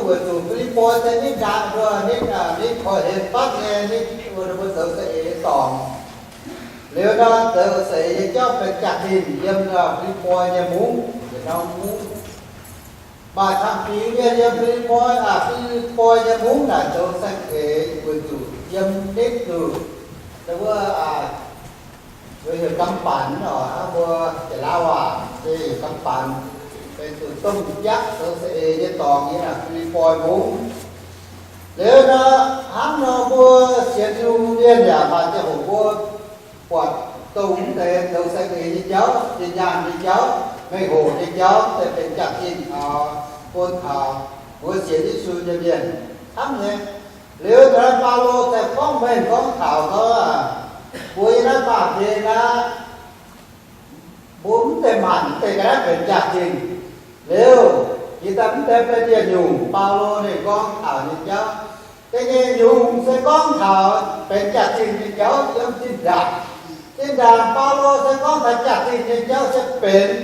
Weic zuqc Fi^lipv^poi se nitv ndaangc, nitv, nitv korv-henc fatv nyei, nitv mbuo zoux saeng-eix nyei dorngx. Liuz nor, zoux saeng-eix nyei jauv benx jaax-zinh yiem Fi^lipv^poi nyei mungv, yietc norm mungv. Maaih camv-fingx mienh yiem Fi^lipv^poi, Fi^lipv^poi nyei mungv naaic zoux saeng-eix weic zuqc yiem nitv zuqc, wuov, heuc Gamv Banx oc, hnangv mbuo Janx-Laauv waac se heuc Gamv Banx, benx zuqc domh jaqv zoux saeng-eix nyei dorngx nyei naaic Fi^lipv^poi mungv. Liuz nor, hnangv nor mbuo sienx Tin-Hungh mienh yaac maaih ziangh hoc mbuo buatc dongh mv deix zoux saeng-eix nyei jauv, zinh nyaanh nyei jauv, mengh hoc nyei jauv, se benx jaax-zinh taux bun taux mbuo sienx Yesu nyei mienh camv nyei. Liuz nor Baulo se gorngv mengh gorngv taux gorngv, mbuo yiem naaiv baamh gen aqv, mbuo mv deix maanc mv deix ga'naaiv benx jaax-zinh. Liuz, jiex daaih mv deix benx yietc nyungc Baulo ninh gorngv taux nyei jauv. Da'nyeic nyungc se gorngv taux benx jaax-zinh nyei jauv yiem zinh ndaangc. Zinh ndaangc Baulo se gorngv taux jaax-zinh nyei jauv se benx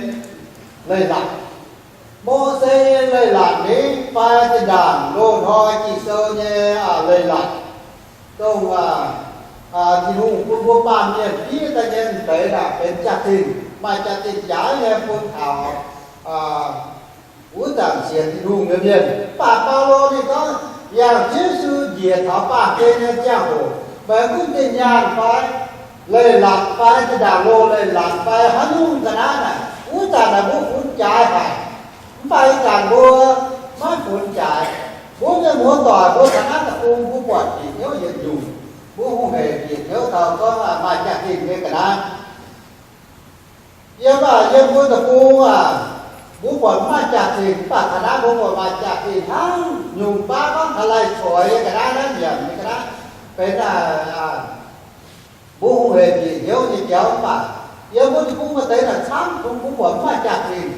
leiz-latc. Mose nyei leiz-latc ni fai zinh ndaangc loz-hnoi Ging-Sou nyei leiz-latc, dongh Tin-Hungh bun mbuo baamh mienh fiev daaih nyei m'deix naaic benx jaax-zinh, maaih jaax-zinh jaaix nyei bun taux wuov zanc sienx Tin-Hungh nyei mienh. Mv baac Baulo ninh gorngv, yangh Ziouv Yesu njiec taux baamh gen nyei ziangh hoc, meih gunv zinh nyaanh fai leiz-latc fai zinh ndaangc loz leiz-latc fai haaix nyungc ga'naaiv naaic, wuov zanc naaic mbuo funx jaaix haic. Mv baac ih zanc mbuo maiv funx jaaix. Mbuo mienh muoz-doic mbuo taux naaiv deic-bung mbuo buatc bieqc hnyouv yietc nyungc, mbuo hungh hec bieqc hnyouv taux gorngv maaih jaax-zinh nyei ga'naaiv. Yiem, yiem mbuo deic-bung aac, mbuo buatc mv maaih jaax-zinh, mv baac taux naaiv mbuo buatc maaih jaax-zinh hnangv. Nyungc baav gorngv taux lai-coix nyei ga'naaiv, naaiv nyanc nyei ga'naaiv, benx mbuo hungh hec bieqc hnyouv nyei jauv. Mv baac yiem mbuo deic-bung maaih deix naaic camv bun mbuo buatc mv maaih jaax-zinh.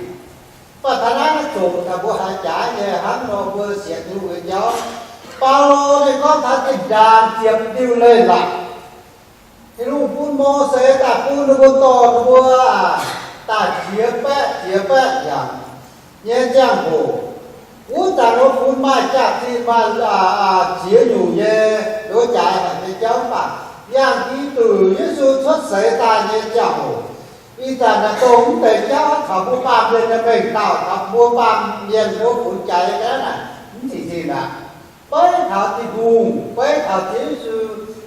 Mv baac taux naaiv naaiv zoqc taux mbuo haiz jaaix nyei hnangv nor mbuo sienx Tin-Hungh nyei jauv. Baulo ninh gorngv taux zinh ndaangc ziepc diuh leiz-latc, Tin-Hungh bun Mose daaih bun ninh mbuo dorh ninh mbuo daaih jiex baeqv jiex baeqv hnyangx nyei ziangh hoc, wuov zanc ninh mbuo funx maaih jaax-zinh, maaih ziex nyungc nyei, ninh mbuo jaaix haic nyei jauv. Mv baac yangh Giduc Yesu cuotv seix daaih nyei ziangh hoc, ih zanc naaic dongh mv deix jauv taux mbuo baamh mienh nyei mengh dauh, taux mbuo baamh mienh mbuo funx jaaix nyei ga'naaiv naaic mv zinh zinh aqv. Beiv taux Tin-Hungh, beiv taux Ziouv Yesu,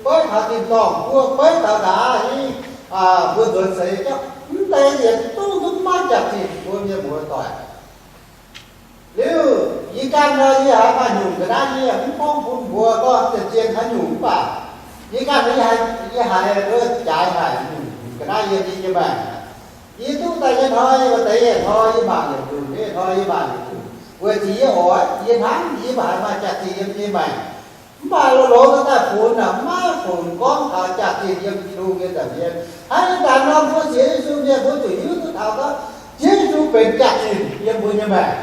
beiv taux tin-dorngh guoqv, beiv taux nqa'haav mbuo nzuonx seix jauv, mv deix yietc zungv duqv maiv jaax-zinh, mbuo mienh muoz-doic. Liuz yie ganh nor, yie haiz maaih nyungc ga'naaiv yie mv gorngv bun mbuo gorngv zien-zien haaix nyungc, mv baac yie ganh nor, yie haiz, yie haiz jaaix haic nyungc ga'naaiv yiem yie nyei maengc. Yie duqv daaih nyei hnoi, yie maaih deix yietc hnoi yie mangc yietc nzunc, yietc hnoi yie mangc yietc nzunc, weic zuqc yie oix, yie hnangv yie mv haiz maaih jaax-zinh yiem yie maengc. Mv baac loz-loz daaih funx naaic, maiv funx gorngv taux jaax-zinh yiem Tin-Hungh nyei nza'hmien. Hnangv ih zanc nor mbuo sienx Yesu mienh mbuo zuqc hiuv duqv taux gorngv Ziouv Yesu benx jaax-zinh yiem mbuo nyei maengc.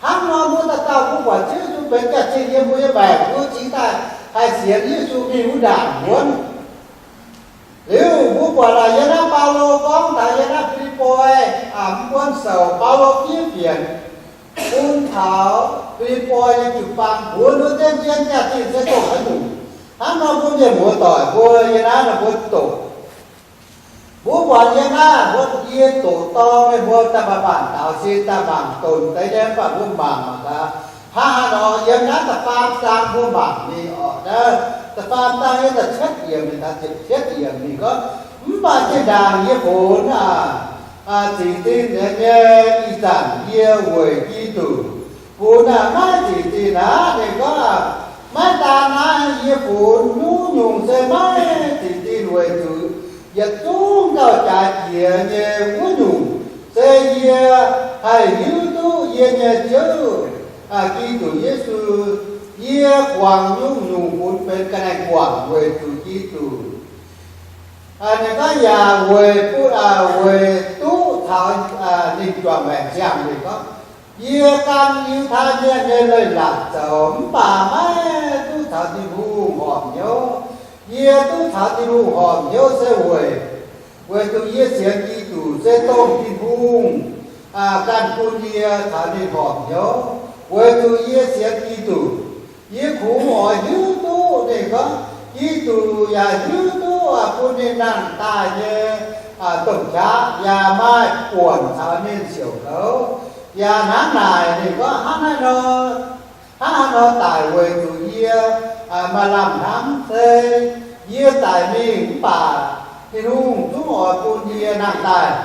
Hnangv nor mbuo dauh dauh mbuo buatc Ziouv Yesu benx jaax-zinh yiem mbuo nyei maengc, mbuo cingx daaih haih sienx Yesu mingh wuov ndaangc wuonv. Liuz mbuo buatc naaic yiem naaiv Baulo gorngv taux yiem naaiv Fi^lipv^poi, mv buonv sou Baulo fiev fienx bun taux Fi^lipv^poi nyei jiu-baang, mbuox ninh mbuo zien-zien jaax-zinh se dongh haaix nyungc. Hnangv nor mbuo mienh muoz-doic mbuo yiem naaiv nor mbuo doqc, mbuo buatc yiem naaiv mbuo, yie doqc dorng meih mbuo daaih maanc-maanc daaux sin daaih mangc, donc deix nyei mv baac mbuo mangc mangc gaax, hnangv haaix nor yiem naaiv da'faam zaang mbuo mangc mingh oc. Da'faam zaang yiem da'cietv yiemc mingh taux ziepc cietv yiemc ninh gorngv, mv baac zinh ndaangc yie funx aac, zingc zinh nyei ih zanc yie weic Giduc funx aac, maiv zingc zinh aqv. Ninh gorngv, maiv daan naaiv, yie funx nyungc-nyungc se maiv zingc zinh weic zuqc yietc zungv gauh jaaix jiex nyei wuov nyungc se yie haih hiuv duqv yie nyei Ziouv, Giduc Yesu. Yie guangc nyungc-nyungc funx benx ga'naaiv guangc weic zuqc Giduc. Ninh gorngv yaac weic, weic duqv caux ninh juangc maengc ziangh. Ninh gorngv, yie gan Yiutai Mienh nyei leiz-latc zoux mv baac maiv duqv caux Tin-Hungh horpc hnyouv. Yie duqv caux Tin-Hungh horpc hnyouv se weic, weic zuqc yie sienx Giduc se dongh Tin-Hungh ganh bun yie caux ninh horpc hnyouv. Weic zuqc yie sienx Giduc, yie kungx oix hiuv duqv ninh gorngv, Giduc yaac hiuv duqv bun ninh nangh daaih nyei domh qaqv yaac maaih buonc caux ninh siouc kouv. Yaac hnangv naaic ninh gorngv, hnangv haaix nor, hnangv haaix nor daic weic zuqc yie maaih lamh hnamv se yie daic mingh mv baac Tin-Hungh zungv oix bun yie nangh daaih.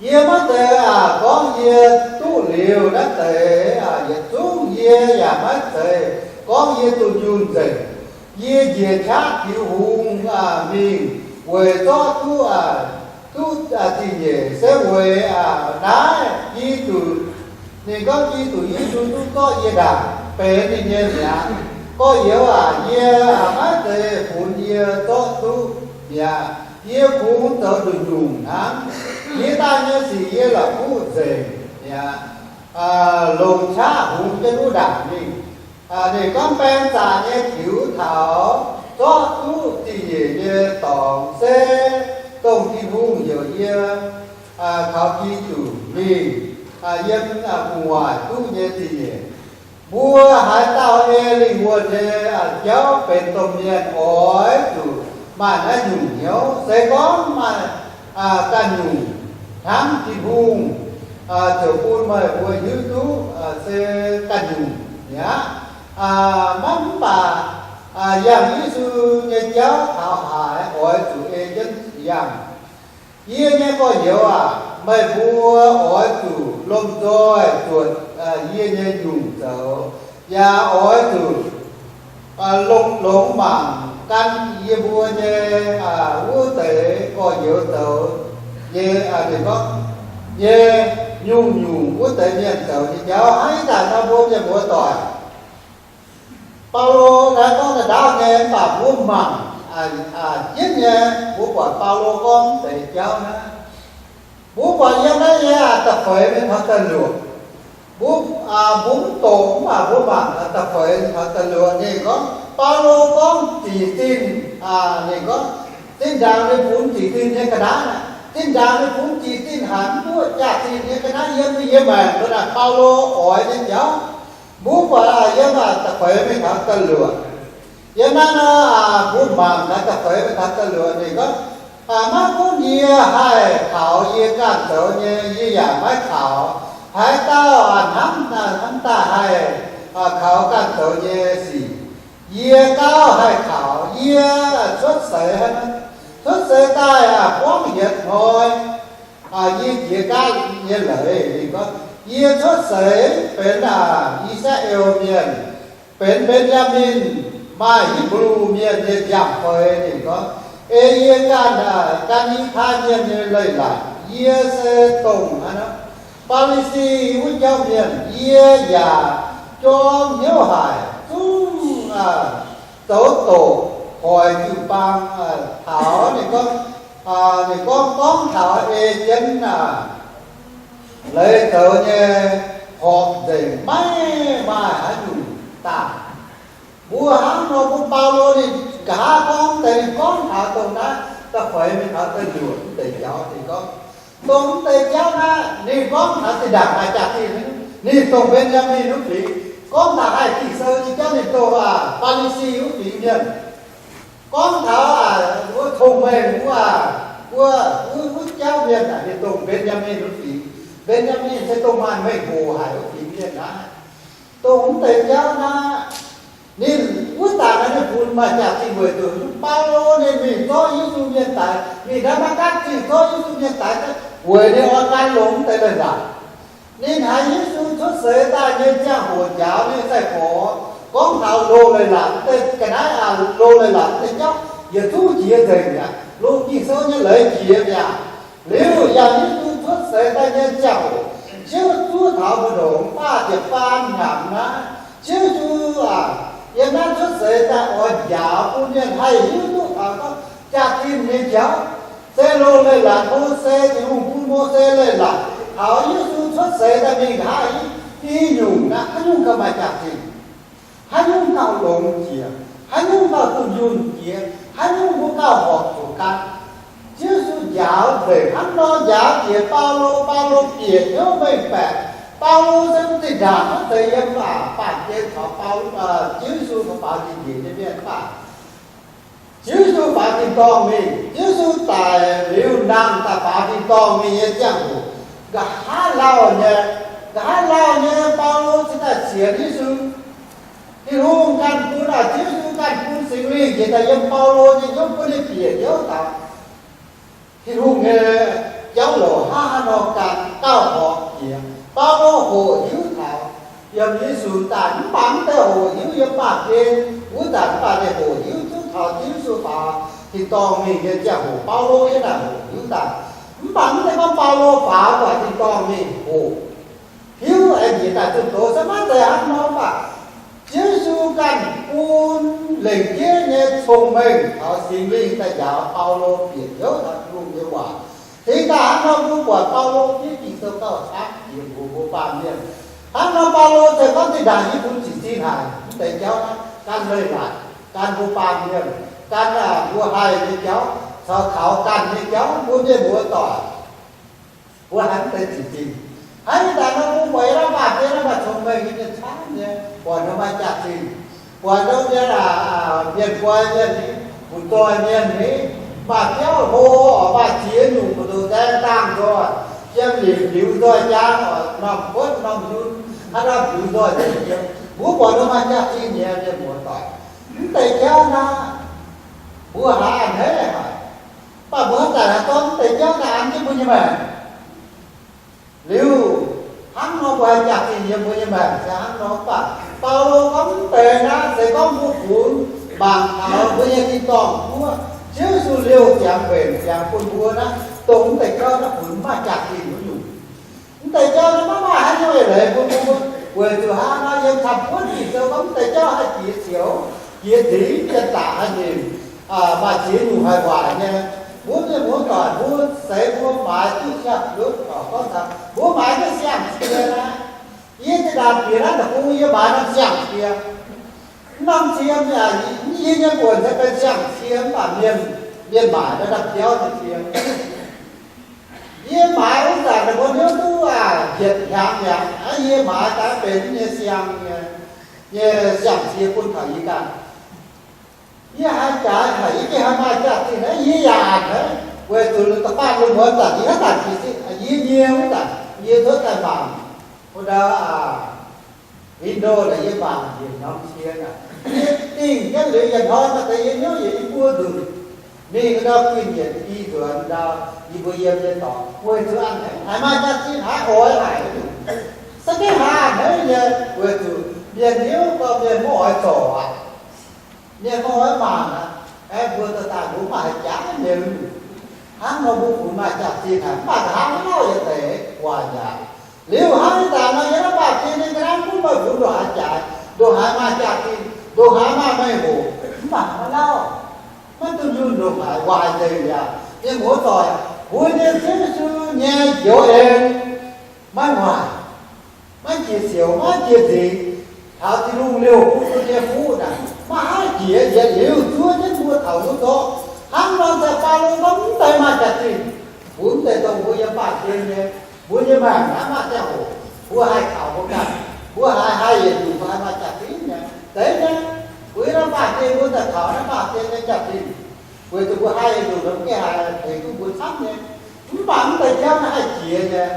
Yie maiv zeiz gorngv yie duqv liuz naaiv deix yietc zungv, yie yaac maiv zeiz gorngv yie duqv njunh nzengc. Yie njiec qaqv tiux hungx mingh weic zorqv duqv, duqv zingh nyeic se weic naaiv Giduc, ninh gorngv Giduc Yesu duqv zorqv yie ndaangc benx ninh nyei mi'aqv. Gorx-youz aac, yie maiv zeiz funx yie zorqv duqv mi'aqv. Yie kungx zoux nduqc nyungc hnangv. Yie daaih nyei sic yie la'kuqv nzengc mi'aqv. Longc qaqv hungx jienv wuov ndaangc mingh. Ninh gorngv baeng zaqc nyei tiux taux zorqv duqv zingh nyeic nyei dorngx se dongh Tin-Hungh heuc yie taux Giduc mingh yiem gu'nguaaic duqv nyei zingh nyeic. Mbuo haaix dauh ei lingh wuonh nyei jauv benx domh mienh oix zuqc maaih naaiv nyungc hnyouv. Se gorngv maaih ganh nyungc hnamv Tin-Hungh ziouc bun meih mbuo hiuv duqv se ganh nyungc mi'aqv. Maiv mv baac yangh Yesu nyei jauv taux haaix oix zuqc ei jienv yangh. Yie nyei gorx-youz aac, meih mbuo oix zuqc lomh nzoih zuotc yie nyei nyungc zoux, yaac oix zuqc longx, longx mangc gan yie mbuo nyei wuov deix gorx-youz zoux nyei, ninh gorngv, nyei nyungc-nyungc wuov deix mienh zoux nyei jauv. Hnangv ih zanc nor mbuo mienh muoz doic, Baulo naaiv gorngv daaih ndaauv nyei, mv baac mbuo mangc jienv nyei, mbuo buatc Baulo gorngv deix jauv naaiv, mbuo buatc yiem naaiv nyei da'feix mingh taux da'luoqc. Mbuo, mbuo mv doqc, mv baac mbuo mangc da'feix mingh taux da'luoqc ninh gorngv, Baulo gorngv zic zinh, ninh gorngv zinh ndaangc ninh funx zic zinh nyei ga'naaiv, zinh ndaangc ninh funx zic zinh hanc mv buoqv jaax-zinh nyei ga'naaiv yiem, yie maengc mbuo naaic Baulo oix nyei jauv. Mbuo buatc yiem da'feix mingh taux da'luoqc. Yiem naaiv nor, mbuo mangc naaiv da'feix mingh taux da'luoqc ninh gorngv, maiv gunv yie haih kaux yie ganh zoux nyei, yie yaac maiv kaux. Haaix dauh hnamv, hnamv daaih haih kaux ganh zoux nyei sic, yie gauh haih kaux. Yie cuotv seix, cuotv seix daaih buangv hietc hnoi, yie jiex gaatv nyei leiz. Ninh gorngv, yie cuotv seix benx I^saa^laa^en Mienh, benx Mben^yaa^min, maaih Hipv^lu Mienh nyei nziaamv-feix. Ninh gorngv, ei yie ganh gan Yiutai Mienh nyei leiz-latc, yie se dongh Faa^li^si wuov jauv mienh. Yie yaac jorm hnyouv haic, zungv zoux doqc hoic jiu-baang taux. Ninh gorngv, ninh gorngv, gorngv taux ei jienv leiz zoux nyei horpc nzengc, maiv maaih haaix nyungc daaih. Mbuo hnangv nor, mbuo Baulo ninh nqa'haav gorngv deix, ninh gorngv taux dongh naaiv da'feix mingh taux da'luoqc deix jauv. Ninh gorngv, dongh mv deix jauv naaiv, ninh gorngv taux zinh ndaangc maaih jaax-zinh, ninh dongh Mben^yaa^min wuov fingx. Gorngv taux haih Ging-Sou nyei jauv, ninh dongh Faa^li^si wuov fingx mienh. Gorngv taux wuov cong-mengh wuov, wuov, wuov jauv mienh, ninh dongh Mben^yaa^min wuov fingx. Mben^yaa^min se dongh maaih mengh hoc haic wuov fingx mienh naaiv. Dongh mv deix jauv naaiv, ninh wuov zanc naaiv ninh funx maaih jaax-zinh weic zuqc Baulo ninh mingh zorqv Yesu Mienh daix, mingh Ndaa^matv^gatc zingh zorqv Yesu Mienh daix, weic ninh oix gan longx mv deix leiz-latc. Ninh haiz Yesu cuotv seix daaih nyei ziangh hoc njaaux ninh sai-gorx gorngv taux loz-leiz-latc deix ga'naaiv, loz-leiz-latc deix jauv yietc zungv jiex nzengc mi'aqv, longc Ging-Sou nyei leiz jiex mi'aqv. Liuz yangh Yesu cuotv seix daaih nyei ziangh hoc, Ziouv zuov taux mbu'ndongx faah ziepc faam nyanc naaiv, Ziouv Yesu aac, yiem naaiv cuotv seix daaih oix njaaux bun mienh haih hiuv duqv taux gorngv jaax-zinh nyei jauv se loz-leiz-latc, Mose, Tin-Hungh bun Mose leiz-latc, taux Yesu cuotv seix daaih mingh nqa'haav i nyungc naaiv, haaix nyungc gauh maaih jaax-zinh, haaix nyungc gauh longx jiex, haaix nyungc gauh dunh yunh jiex, haaix nyungc mbuo gauh horpc zuqc gan. Ziouv Yesu njaaux nzengc hnangv nor, njaaux jiex Baulo, Baulo bieqc hnyouv mengh baeqc, Baulo se mv zinh ndaangc maiv zeiz yiem baamh gen caux Baulo, Ziouv Yesu faaux tin-njiec nyei mienh mv baac Ziouv Yesu faaux tin-dorngh mingh. Ziouv Yesu daic liuz nangh daaih faaux tin-dorngh mingh nyei ziangh hoc, nqa'haav lauh nyei, nqa'haav lauh nyei Baulo cingx daaih sienx Yesu. Tin-Hungh ganh bun, Ziouv Yesu ganh bun Singx Lingh njiec daaih yiem Baulo nyei hnyouv bun ninh bieqc hnyouv taux Tin-Hungh nyei jauv louc hnangv haaix nor ganh gauh horpc jiex. Baulo hoqc hiuv taux yiem Yesu daaih, mv baac mv deix hoqc hiuv yiem baamh gen wuov zanc, mv baac ninh hoqc hiuv duqv taux Ziouv Yesu faaux tin-dorngh mingh nyei ziangh hoc Baulo yiem naaic hoqc hiuv daaih. Mv baac mv zeiz gorngv Baulo faaux buatc tin-dorngh mingh hoqc hiuv aengx njiec daaih zunh doz, se maiv zeiz hnangv nor mv baac Ziouv Yesu ganh bun lengc jeiv nyei cong-mengh caux Singx Lingh daaih njaaux Baulo bieqc hnyouv taux Tin-Hungh nyei waac. Cingx daaih hnangv nor mbuo buatc Baulo fiev Ging-Sou gauh camv jiex mbuox mbuo baamh mienh. Hnangv nor Baulo se gorngv zinh ndaangc yie bun jic sin haic, mv deix jauv naaiv gan leiz-latc, gan mbuo baamh mienh, gan mbuo haih nyei jauv caux taux ganh nyei jauv mbuo mienh muoz-doic, mbuo haiz mv deix jic sin. Hnangv ih zanc nor mbuo buatc yiem naaiv baamh gen naaiv maaih cong-mengh nyei mienh camv nyei, buatc ndongc maaih jaax-zinh, buatc ndongc mienh, mienh guai mienh ni, butv-zoih mienh ni, maaih biauv hlo, maaih ziex nyungc mbu'ndongx nzaeng daangh nzoih, jiem liuz liuz nzoih jang, norm kuotv norm yun, haaix dauh liuz nzoih nzengc jiem. Mbuo buatc ndongc maaih jaax-zinh nyei mienh muoz-doic. Mv deix jauv naaiv mbuo haiz a'hneiv haic. Mv baac mbuo haaix zanc haih gorngv mv deix jauv daaih an jienv mbuo nyei maengc? Liuz hnangv nor mbuo haih jaax-zinh yiem mbuo nyei maengc se hnangv nor. Mv baac Baulo gorngv mv deix naaiv se gorngv mbuo funx mangc taux mbuo nyei tin-dorngh guoqv, Ziouv Yesu liouh ziangx mbenc ziangx bun mbuo naaiv, dongh mv deix jauv naaiv funx mv maaih jaax-zinh wuov nyungc. Mv deix jauv naaiv maiv maaih haaix nyungc eix leiz bun mbuo, weic zuqc hnangv nor yiem camv-buonv Ging-Sou gorngv mv deix jauv haih jiex cioux, jiex nzingx, jiex daaih haih nimc, maaih ziex nyungc haih waaic nyei. Mbuo mienh muoz-doic mbuo seix mbuo maaiz duqv siang-, gorngv taux mbuo maaiz duqv siang-cie naaiv. Yie zinh ndaangc bieqc naaiv deic-bung yie maaiz norm siang-cie. Mv norm cie, yie nyei buonc se benx siang-cie mv baac mienh, mienh maaic naaiv norm biauv nyei cie. Yie maaiz wuov zanc ninh mbuo hnyouv duqv yietc hnyangx mi'aqv. Yie maaiz daaih benx nyei siang, nyei siang-cie bun taux yie ganh. Yie haiz jaaix haic, yie gengh haih maaih jaax-zinh aqv. Yie yaac a'hneiv, weic zuqc da'faanh lungh muonz zanc yie haaix zanc jiez sin, yie nyie wuov zanc yie cuotv daaih mangc wuov ndau window naaic, yie mangc yietc norm cie naaic, yie dingh jienv liuz yietc hnoi maaih deix yie hnyouv yietc i buo nzunc mingh ndau guinh yietc i nzuonx ndau yie mbuo yiem nyei dorngx, weic zuqc a'hneiv haic, maaih jaax-zinh haiz oix haic. Se gengh haiz a'hneiv nyei, weic zuqc mienh hnyouv gorngv mienh maiv oix zorc aqv. Mienh maiv oix mangc aqv. Aeqv, mbuo dorh daaih mbuo maiv haih jaaix nyei. Hnangv nor mbuo funx maaih jaax-zinh haic, mv baac nqa'haav lauh yietc deix waaic yaac. Liuz hnangv ih zanc nor yiem naaiv baamh gen nyei ga'naaiv gunv meih funx ndongc haaix jaaix, ndongc haaix maaih jaax-zinh, ndongc haaix maaih mengh hoc, mv baac maiv lauh, maiv dunh yunh ndongc haaix, waaic nzengc mi'aqv. Mienh muoz-doic, mbuo nyei Ziouv Yesu nyei njoux en maiv waaic, maiv jiex siouc, maiv jiex nzingx. Taux Tin-Hungh liouh bun mbuo nyei fuqv naaic, maiv haih jiex, yietc liuz zuov jienv mbuo taux wuov zorqv. Hnangv nor se Baulo gorngv mv deix maaih jaax-zinh, funx deix dongh mbuo yiem baamh gen nyei, mbuo nyei maengc naaiv maaih ziangh hoc mbuo haih kaux mbuo ganh, mbuo haiz haih yietc nyungc mbuo haih maaih jaax-zinh nyei. Deix nyei, mbuo yiem naaiv baamh gen mbuo daaih kaux naaiv baamh gen nyei jaax-zinh, weic zuqc mbuo haih yietc nyungc mv gaengh haih tengx duqv mbuo camv nyei. Mv baac mv deix jauv naaiv haih jiex nyei.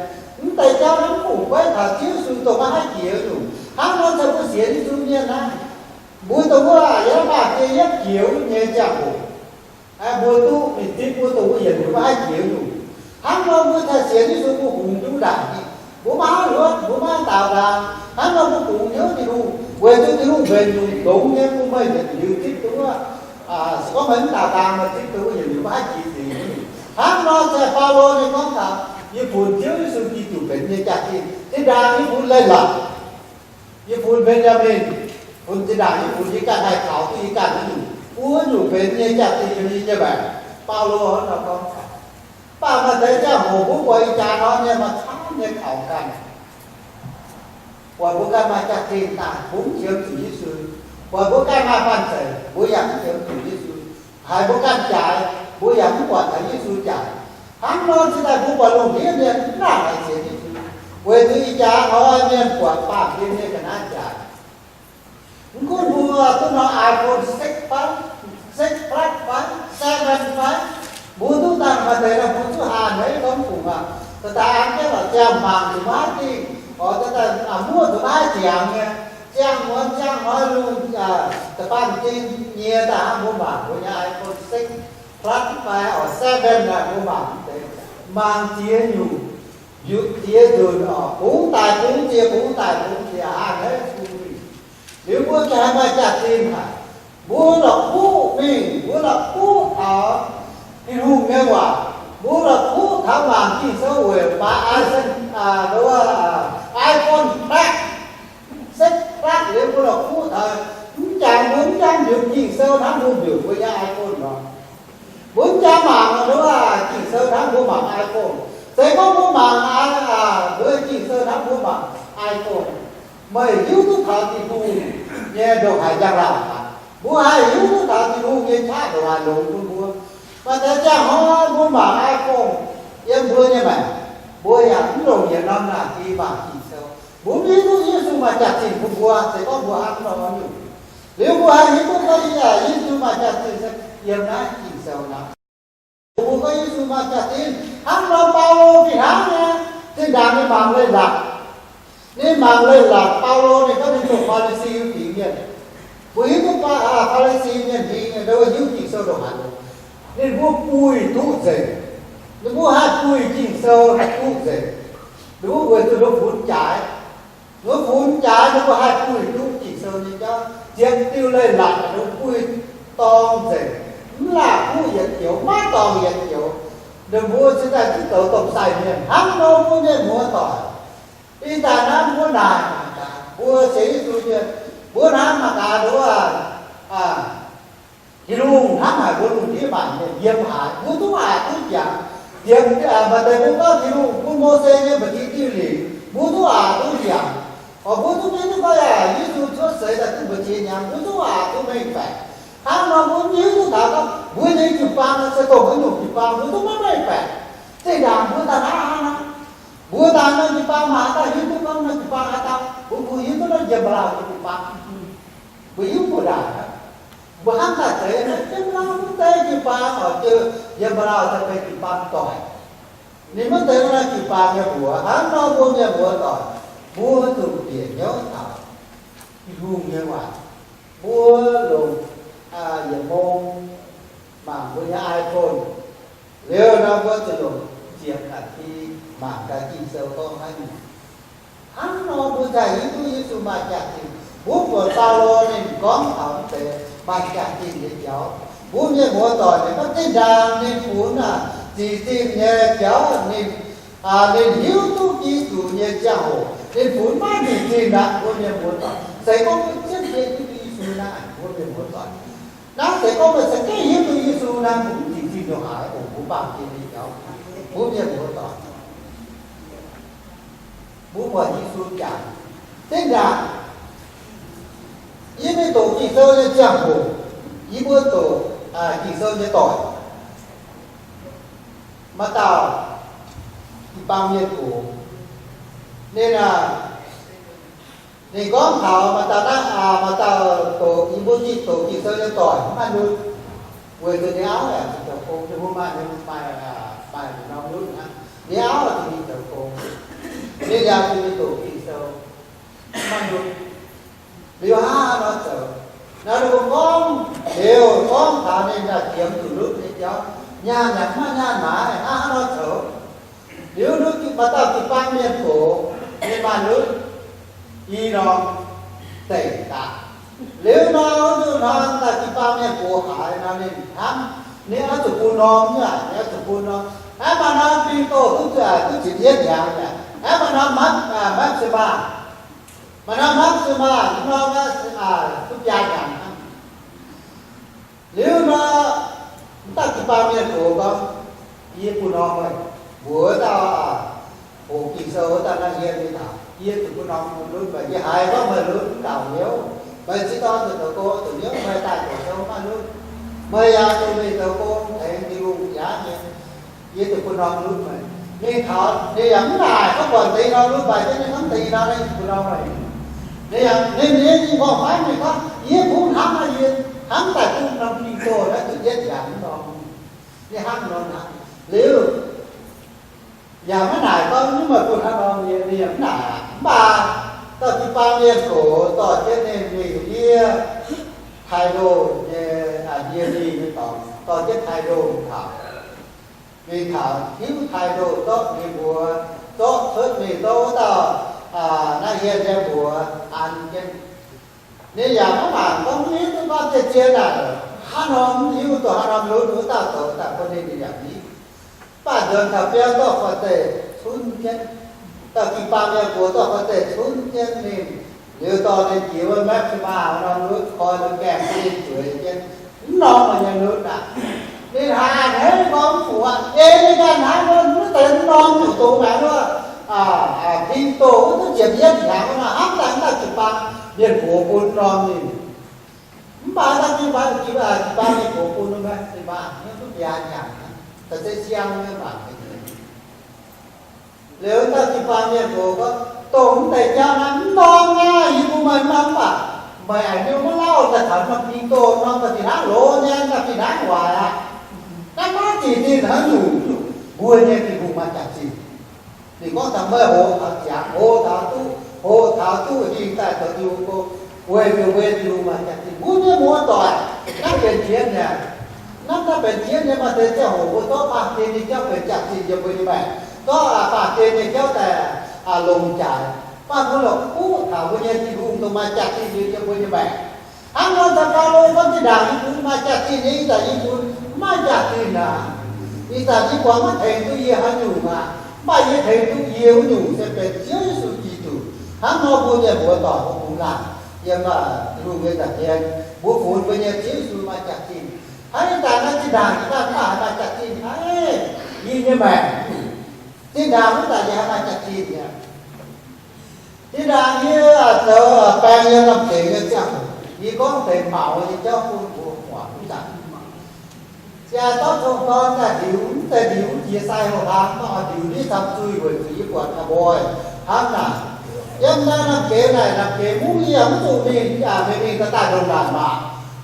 Mv deix jauv naaiv mv fungc guaiv taux Ziouv Yesu dongh maiv haih jiex nyungc. Hnangv nor se mbuo sienx Yesu mienh naaiv, mbuo dongh wuov yiem naaiv baamh gen yietv jiex wuov nyei ziangh hoc, mbuo duqv mingh zipv wuov dongh wuov yietc liuz maiv haih jiex nyungc. Hnangv nor mbuo haih sienx Yesu mbuo hungx duqv ndaangc, mbuo maiv haih luotv, mbuo maiv haih daaux ndaang. Hnangv nor mbuo kungx hnyouv Tin-Hungh, weic zuqc Tin-Hungh mbenc nyungc longx nyei bun meih yietc liuz zipv duqv wuov, se gorngv meih mv daaux ndaang, meih zipv duqv wuov yietc liuz maiv haih jiex nzengc. Hnangv nor se Baulo nyei gorngv taux, yie funx Ziouv Yesu Giduc benx nyei jaax-zinh. Zinh ndaangc yie funx leiz-latc, yie funx Mben^yaa^min, funx zinh ndaangc yie funx yie ganh haih kaux duqv yie ganh wuov nyungc, wuov nyungc benx nyei jaax-zinh yiem yie nyei maengc. Baulo hnangv nor gorngv taux. Mv baac maaih deix ziangh hoc mbuo buatc ih jaax nor nyei maaih camv nyei kaux ganh, buatc mbuo ganh maaih jaax-zinh daaih bungx qiemx zuqc Yesu, buatc mbuo ganh maaih banh zeic mbuo yaac mv qiemx zuqc Yesu, haiz mbuo ganh jaaix mbuo yaac mv buatc taux Yesu jaaix. Hnangv nor cingx daaih mbuo buatc lungh ndiev mienh mv nangc haiz sienx Yesu. Weic zuqc ih jaax hnoi mienh buatc baamh gen nyei ga'naaiv jaax. Mv gunv mbuo duqv norm iPhone six fai, six Plus fai, seven fai, mbuo duqv dangh maaih deix nor mbuo duqv haah hneiv gorngv fungc aqv. Daaih daaih an jienv lorqc ziangh mangc zuqc maiv dingh, oix daaih daaih muoqv zuqc maiv ziangx nyei, ziangh muonz ziangh hnoi lungh da'faanh zinh nyie daaih hnangv mbuo mangc mbuo nyei iPhone six Plus fai oix seven naaic mbuo mangc deix, mangc ziex nyungc, yutc ziex nzunc oc, bungx daaih bungx ziex, bungx daaih bungx ziex, haah hneiv bun mingh. Liuz mbuo ziouc haih maaih jaax-zinh haic. Mbuo la'kuqv mingh, mbuo la'kuqv taux Tin-Hungh nyei waac, mbuo la'kuqv taux mangc Ging-Sou weic baac iPhone, iPhone Plus, six Plus liuz mbuo la'kuqv taux, mv jangx mbuo mv jangx mbiunx Ging-Sou hnangv mbuo mbiunx mbuo nyei iPhone nor. Mbuo mv jangx mangc nduov Ging-Sou hnangv mbuo mangc iPhone. Se gorngv mbuo mangc mbuo Ging-Sou hnangv mbuo mangc iPhone, meih hiuv duqv taux Tin-Hungh nyei ndongc haaix njang-laangc aqv. Mbuo haih hiuv duqv taux Tin-Hungh nyei qaqv ndongc haaix longx bun mbuo. Maaih deix ziangh hnoi mbuo mangc iPhone yiem mbuo nyei maengc, mbuo yaac mv longc yietc norm naamh ki mangc Ging-Sou. Mbuo mv hiuv duqv Yesu maaih jaax-zinh bun mbuo se gorngv mbuo hnangv nor nyungc. Liuz mbuo haih hiuv duqv gorngv Yesu maaih jaax-zinh se yiem naaiv Ging-Sou nor. Mbuo gorngv Yesu maaih jaax-zinh hnangv nor, Baulo fih hnangv nyei. Zinh ndaangc ninh mangc leiz-latc, ninh mangc leiz-latc, Baulo ninh gorngv ninh dongh Faa^li^si fingx mienh. Mbuo hiuv duqv Faa^li^si mienh fingx nyei, ninh mbuo hiuv Ging-Sou ndongc haaix. Ninh mbuo buih duqv nzengc. Ninh mbuo haih buih Ging-Sou haih duqv nzengc. Ninh mbuo weic zuqc ninh mbuo funx jaaix. Ninh mbuo funx jaaix ninh mbuo haih buih duqv Ging-Sou nyei jauv, ziepc diuh leiz-latc ninh mbuo buih dorng nzengc, mv laaic kuv yietc joux, maiv dorngc yietc joux. Ninh mbuo cingx daaih duqv zoux domh sai mienh hnangv nor mbuo mienh muoz-doic. Ih zanc naaiv mbuo naaic mangc gaax, mbuo sienx Yesu mienh, mbuo hnamv mangc gaax nduov, Tin-Hungh hnamv haic mbuo lungh ndiev maanc mienh yiem haaix, mbuo duqv aqc duqv jangx. Ziepc, maaih deix mbuo gorngv Tin-Hungh bun Mose nyei mba'ziex diuh lingc, mbuo duqv aqc duqv jangx. Oix mbuo duqv mingh duqv gorngv yaac Yesu cuotv seix daaih duqv mba'ziex hnyangx, mbuo duqv aqc duqv mengh baeqc. Hnangv nor mbuo mv hiuv duqv taux gorngv mbuo nyei jiu-baang se dongh haaix nyungc jiu-baang, mbuo duqv maiv mengh baeqc. Zinh ndaangc mbuo daaih hnangv hnangv nor, mbuo daaih norm jiu-baang maaih haaix dauh hiuv duqv gorngv norm jiu-baang haaix dauh? Mbuo kungx hiuv duqv norm yiem mba'lauh nyei jiu-baang. Mbuo hiuv mbuo ndaangc aqv. Mbuo hnamv daaih zeiz naaiv yiem mba'lauh mv zeiz jiu-baang oc, jiu, yiem mba'lauh se benx jiu-baang doic. Ninh maiv zeiz norm jiu-baang nyei mbuox. Hnangv nor mbuo mienh muoz-doic, mbuo zuqc bieqc hnyouv taux Tin-Hungh nyei waac. Mbuo longc yietc mong mangc mbuo nyei iPhone, liuz nor mbuo zuqc longc ziepc naaic ki mangc gaax Ging-Sou gorngv haaix nyungc. Hnangv nor mbuo haih hiuv duqv Yesu maaih jaax-zinh. Mbuo buatc Baulo ninh gorngv taux mv deix maaih jaax-zinh nyei jauv. Mbuo mienh muoz-doic, ninh gorngv zinh ndaangc ninh funx naaic ziqc zinh nyei jauv, ninh, ninh hiuv duqv Giduc nyei ziangh hoc ninh funx maiv nzunc zinh aqv. Mbuo mienh muoz-doic, se gorngv mbuo ziepc jiez hiuv duqv Yesu naaic, mbuo mienh muoz-doic, naaiv se gorngv meih za'gengh hiuv duqv Yesu naaic, mbuo mv nzunc zinh ndongc haaix oc. Mbuo baamh gen nyei jauv, mbuo mienh muoz-doic, mbuo buatc Yesu jaax, zinh ndaangc yie mingh doqc Ging-Sou nyei ziangh hoc, yie mbuo doqc Ging-Sou nyei doic, maaih dauh jiu-baang mienh gox, ninh, ninh gorngv taux maaih dauh naaiv, maaih dauh doqc, yie mbuo mingh doqc Ging-Sou nyei doic mv maaih nutv, weic zuqc ninh auv yaac zuqc zoux gong, ninh mbuo maaih, maaih, maaih norm nutv hnangv. Ninh auv zuqc mingh zoux gong, ninh yaac zuqc mingh doqc Ging-Sou, mv maaih nutv. Liuz hnangv haaix nor zoux? Naaiv ninh mbuo gorngv, liuz gorngv taux ninh daaih jiex mv zuqc nutv nyei jauv, nyaanh yaac mv maaih nyaanh maaiz, hnangv haaix nor zoux? Liuz nor maaih dauh jiu-baang mienh gox, ninh maaih nutv i norm deic daaih. Liuz nor wuov nzunc hnoi dauh jiu-baang mienh gox haaix nor ninh hnamv, ninh oix zuqc bun norm nyei aqv, ninh oix zuqc bun norm. Hnangv maaih norm bing doh duqv, duqv ziepc yietv hnyangx aqv. Hnangv maaih norm maxima, maaih norm maxima, norm duqv biaa hnyangx hnangv. Liuz nor, wuov dauh jiu-baang mienh gox gorngv, yie bun norm meih. Mbuox wuov dauh hoqc Ging-Sou wuov dauh naaiv, yie mingh taux, yie zuqc bun norm nutv meih. Yie haiz gorngv meih nutv mv gaux hnyouv. Meih ziex dorn zuqc zoux gong zuqc hnyouv, meih daaih doqc sou mv maaih nutv. Meih yaac zuqc mingh zoux gong tengx Tin-Hungh jaav nyei. Yie zuqc bun norm nutv meih. Ninh taux, ninh yaac mv naaic, gorngv buatc deix norm lui-baix jienv ninh hnamv deix norm, ninh mbuo norm naaic. Ninh yaac, ninh, ninh, ninh gorngv fai ninh gorngv, yie kungx hnamv naaic, yie hnamv daaih duqv norm Ging-Sou naaiv zuqc yietv yaac mv norm. Ninh hnamv norm aqv. Liuz yaac maiv naaic gorngv, mv baac bun hnangv norm nyei, ninh yaac mv naaic aqv. Mv baac dauh jiu-baang mienh gox dorh jienv ninh mingh ndiev Taiv-Ndoh nyei, ndiev ninh nyei dorngx, dorh jienv Taiv-Ndoh mingh taux, mingh taux hiuv Taiv-Ndoh zorqv ninh mbuox, zorqv cuotv mingh zorqv wuov dauh naaiv hien nyei mbuox an jienv. Ninh yaac maiv mangc gorngv mv hiuv duqv gorngv zien-zien naaic, hnangv nor mv hiuv duqv, hnangv nor mv hiuv duqv, wuov dauh zoux daaih bun ninh, ninh yaac mv hiuv. Mv baac nzuonx taux biauv zorqv fai zeic cunv jienv, dauh jiu-baang mienh gox zorqv fai zeic cunv jienv ninh. Liuz dorh ninh jiex wuov Maxima norm nutv koi nor gaengh bun ninh zueiz jienv. Mv norm meih nyei nutv aqv. Ninh haiz a'hneiv gorngv mv fuqv aqv. Ei ninh ganh hnangv nor, mv deix mv norm nyungc dongh naaiv wuov, Tin-Doh wuov duqv ziepc yietv hnyangx nor, hnamv daaih mv dauh jiu-baang mienh gox bun norm ninh. Mv baac dauh jiu-baang, jiu-baang mienh gox bun Maxima hnyouv duqv biaa hnyangx, da'seix siang nyei mangc gaax. Liuz dauh jiu-baang mienh gox gorngv, dongh mv deix jauv naaiv mv norm aqv, yie bun meih mv norm, mv baac meih a'hneiv maiv lauh daaih taux norm Tin-Doh norm daaih fih hnangv loz nyei, daaih fih hnangv waaic aqv. Naaiv maiv zic zinh haaix nyungc, mbuo nyei Tin-Hungh maaih jaax-zinh. Ninh gorngv taux meih hoqc taux ziangx, hoqc taux duqv, hoqc taux duqv hingh daaih zoux Tin-Hungh gong, weic zuqc mbuo nyei Tin-Hungh maaih jaax-zinh. Mbuo mienh muoz-doic, naaiv benx jienv nyei. Naaiv, naaiv benx jienv nyei, maaih deix ziangh hoc mbuo zorqv baamh gen nyei jauv benx jaax-zinh yiem mbuo nyei maengc, zorqv baamh gen nyei jauv daaih longc jaaix. Mv baac mbuo lorqc kuv taux mbuo nyei Tin-Hungh dongh maaih jaax-zinh nyei yiem mbuo nyei maengc. Hnangv nor daaih Baulo gorngv, zinh ndaangc yie bun maaih jaax-zinh nyei, ih zanc yie bun mv maaih jaax-zinh aqv. Ih zanc yie buatc maiv tengx duqv yie haaix nyungc aqv. Mv baac yie tengx duqv yie wuov nyungc se benx Ziouv Yesu Giduc. Hnangv nor mbuo mienh muoz-doic mbuo bungx laangc yiem Tin-Hungh nyei nza'hmien, mbuo funx mbuo nyei Ziouv Yesu maaih jaax-zinh. Hnangv ih zanc naaiv zinh ndaangc yie ganh mv baac haih maaih jaax-zinh aqv. Yie nyei maengc, zinh ndaangc wuov zanc yie haih maaih jaax-zinh aqv. Zinh ndaangc yie zoux baeng yiem lamh zengx nyei ziangh hoc, yie gorngv deix maux nyei jauv bun mbuo muangx. Ih zanc yie zorqv cong-dorn daaih ndiux, mv zeiz ndiux jiex sai houx-hlaang, mv baac ndiux ndiev camv zuih weic zuqc yie buatc cowboy hnangv naaic. Yiem naaiv lamh geix naaic, lamh geix mungv yie mv zuqc mingh, yaac mingh mingh daaih daaih ndongc naaic maah.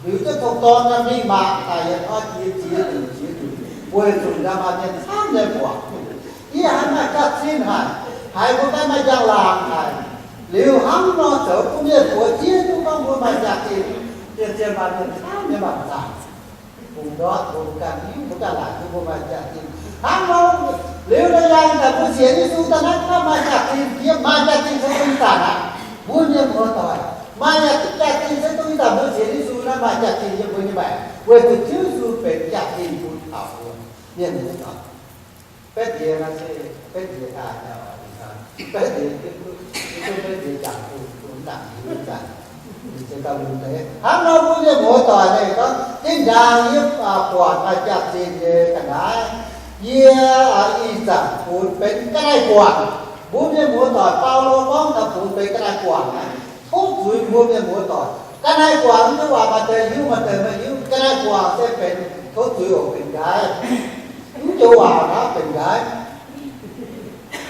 Ndiux jienv cong-dorn naaic mingh maah, daaih yietc hnoi jiex jiex nzunc jiex nzunc, weic zuqc nzangc maaih mienh camv nyei buatc. Yie haiz maaih jaax-zinh haic, haiz mbuo ganh maaih njang-laangc haic. Liuz hnangv nor zoux bun mienh buoz zieqv duqv gorngv mbuo maaih jaax-zinh, zien-zien maaih mienh camv nyei mangc zaangc. Bungx ndortv mbuo ganh hiuv, mbuo ganh laaic duqv mbuo maaih jaax-zinh. Hnangv nor, liuz la'yangh daaih mbuo sienx Yesu daaih naaiv, maaih jaax-zinh, yiem maaih jaax-zinh se dongh ih zanc aqv. Mbuo mienh muoz-doic, maaih jaax-zinh se dongh ih zanc mbuo sienx Yesu naaiv maaih jaax-zinh yiem mbuo nyei maengc, weic zuqc Ziouv Yesu benx jaax-zinh bun taux mbuo mienh muoz-doic. Betv Diex naaiv se Betv Diex daaih, Betv Diex, Betv Diex jangx bun, bun dangc, bun dangc, se daaih lunx deix. Hnangv nor mbuo mienh muoz-doic naaic gorngv, zinh ndaangc yie buatc maaih jaax-zinh nyei ga'naaiv, yie ih zanc funx benx ga'naaiv guangc. Mbuo mienh muoz-doic, Baulo gorngv taux funx benx ga'naaiv guangc naaiv, tov zuiz mbuo mienh muoz-doic. Ga'naaiv guangc mv diuh waac maaih deix hiuv, maaih deix maiv hiuv. Ga'naaiv guangc se benx tov zuiz oc, benx nqaiv. Mv joux waac naaiv benx nqaiv.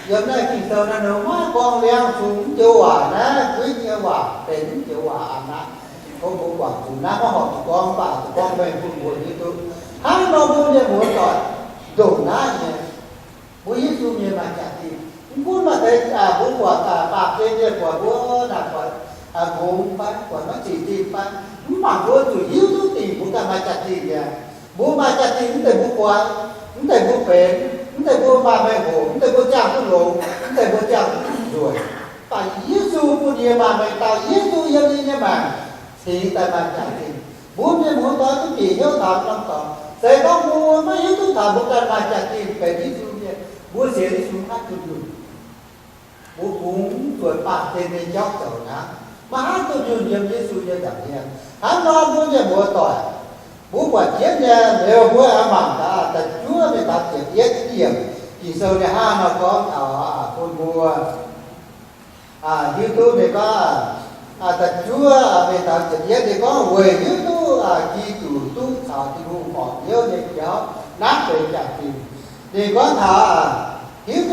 Yiem naaiv Ging-Sou naaiv nor maiv gorngv liangv zungh mv joux waac naaiv, Guiv nyei waac benx mv joux waac aqv naaiv. Tov mbuo guangc zuqc naaiv, maiv horpc zuqc gorngv, mv baac zuqc gorngv meih bun mbuo hiuv duqv. Hnangv nor mbuo mienh muoz-doic ndongc naaiv nyei. Mbuo Yesu mienh maaih jaax-zinh. Mv gunv maaih deix mbuo buatc baamh gen mienh buatc mbuo naaic buatc ngongx fai buatc maiv zic zinh fai, mv baac mbuo zuqc hiuv duqv dingc mbuo ganh maaih jaax-zinh nyei. Mbuo maaih jaax-zinh mv zeiz mbuo guai, mv zeiz mbuo benx, mv zeiz mbuo maaih mengh hoc, mv zeiz mbuo ziangh duqv longx, mv zeiz mbuo ziangh duqv nzueic. Mv baac Yesu bun yie maaih mengh dauh, Yesu yiem yie nyei maengc cingx daaih maaih jaax-zinh. Mbuo mienh muoz-doic duqv bieqc hnyouv taux norm dorngx. Se gorngv mbuo maiv hiuv duqv taux mbuo ganh maaih jaax-zinh benx Yesu mienh, mbuo sienx Yesu maiv duqv nyungc. Mbuo kungx zuonx baamh gen nyei jauv zoux hnangv, maiv haih duqv nyungc yiem Yesu nyei nza'hmien. Hnangv nor mbuo mienh muoz-doic, mbuo buatc jienv nyei, liuz mbuo aengx mangc gaax da'juov mingh taux ziepc yietv yiemc, Ging-Sou nyei hnangv nor gorngv taux bun mbuo hiuv duqv ninh gorngv, da'juov mingh taux ziepc yietv ninh gorngv, weic hiuv duqv Giduc duqv caux Tin-Hungh horpc hnyouv nyei jauv, naaiv benx jaax-zinh. Ninh gorngv taux hiuv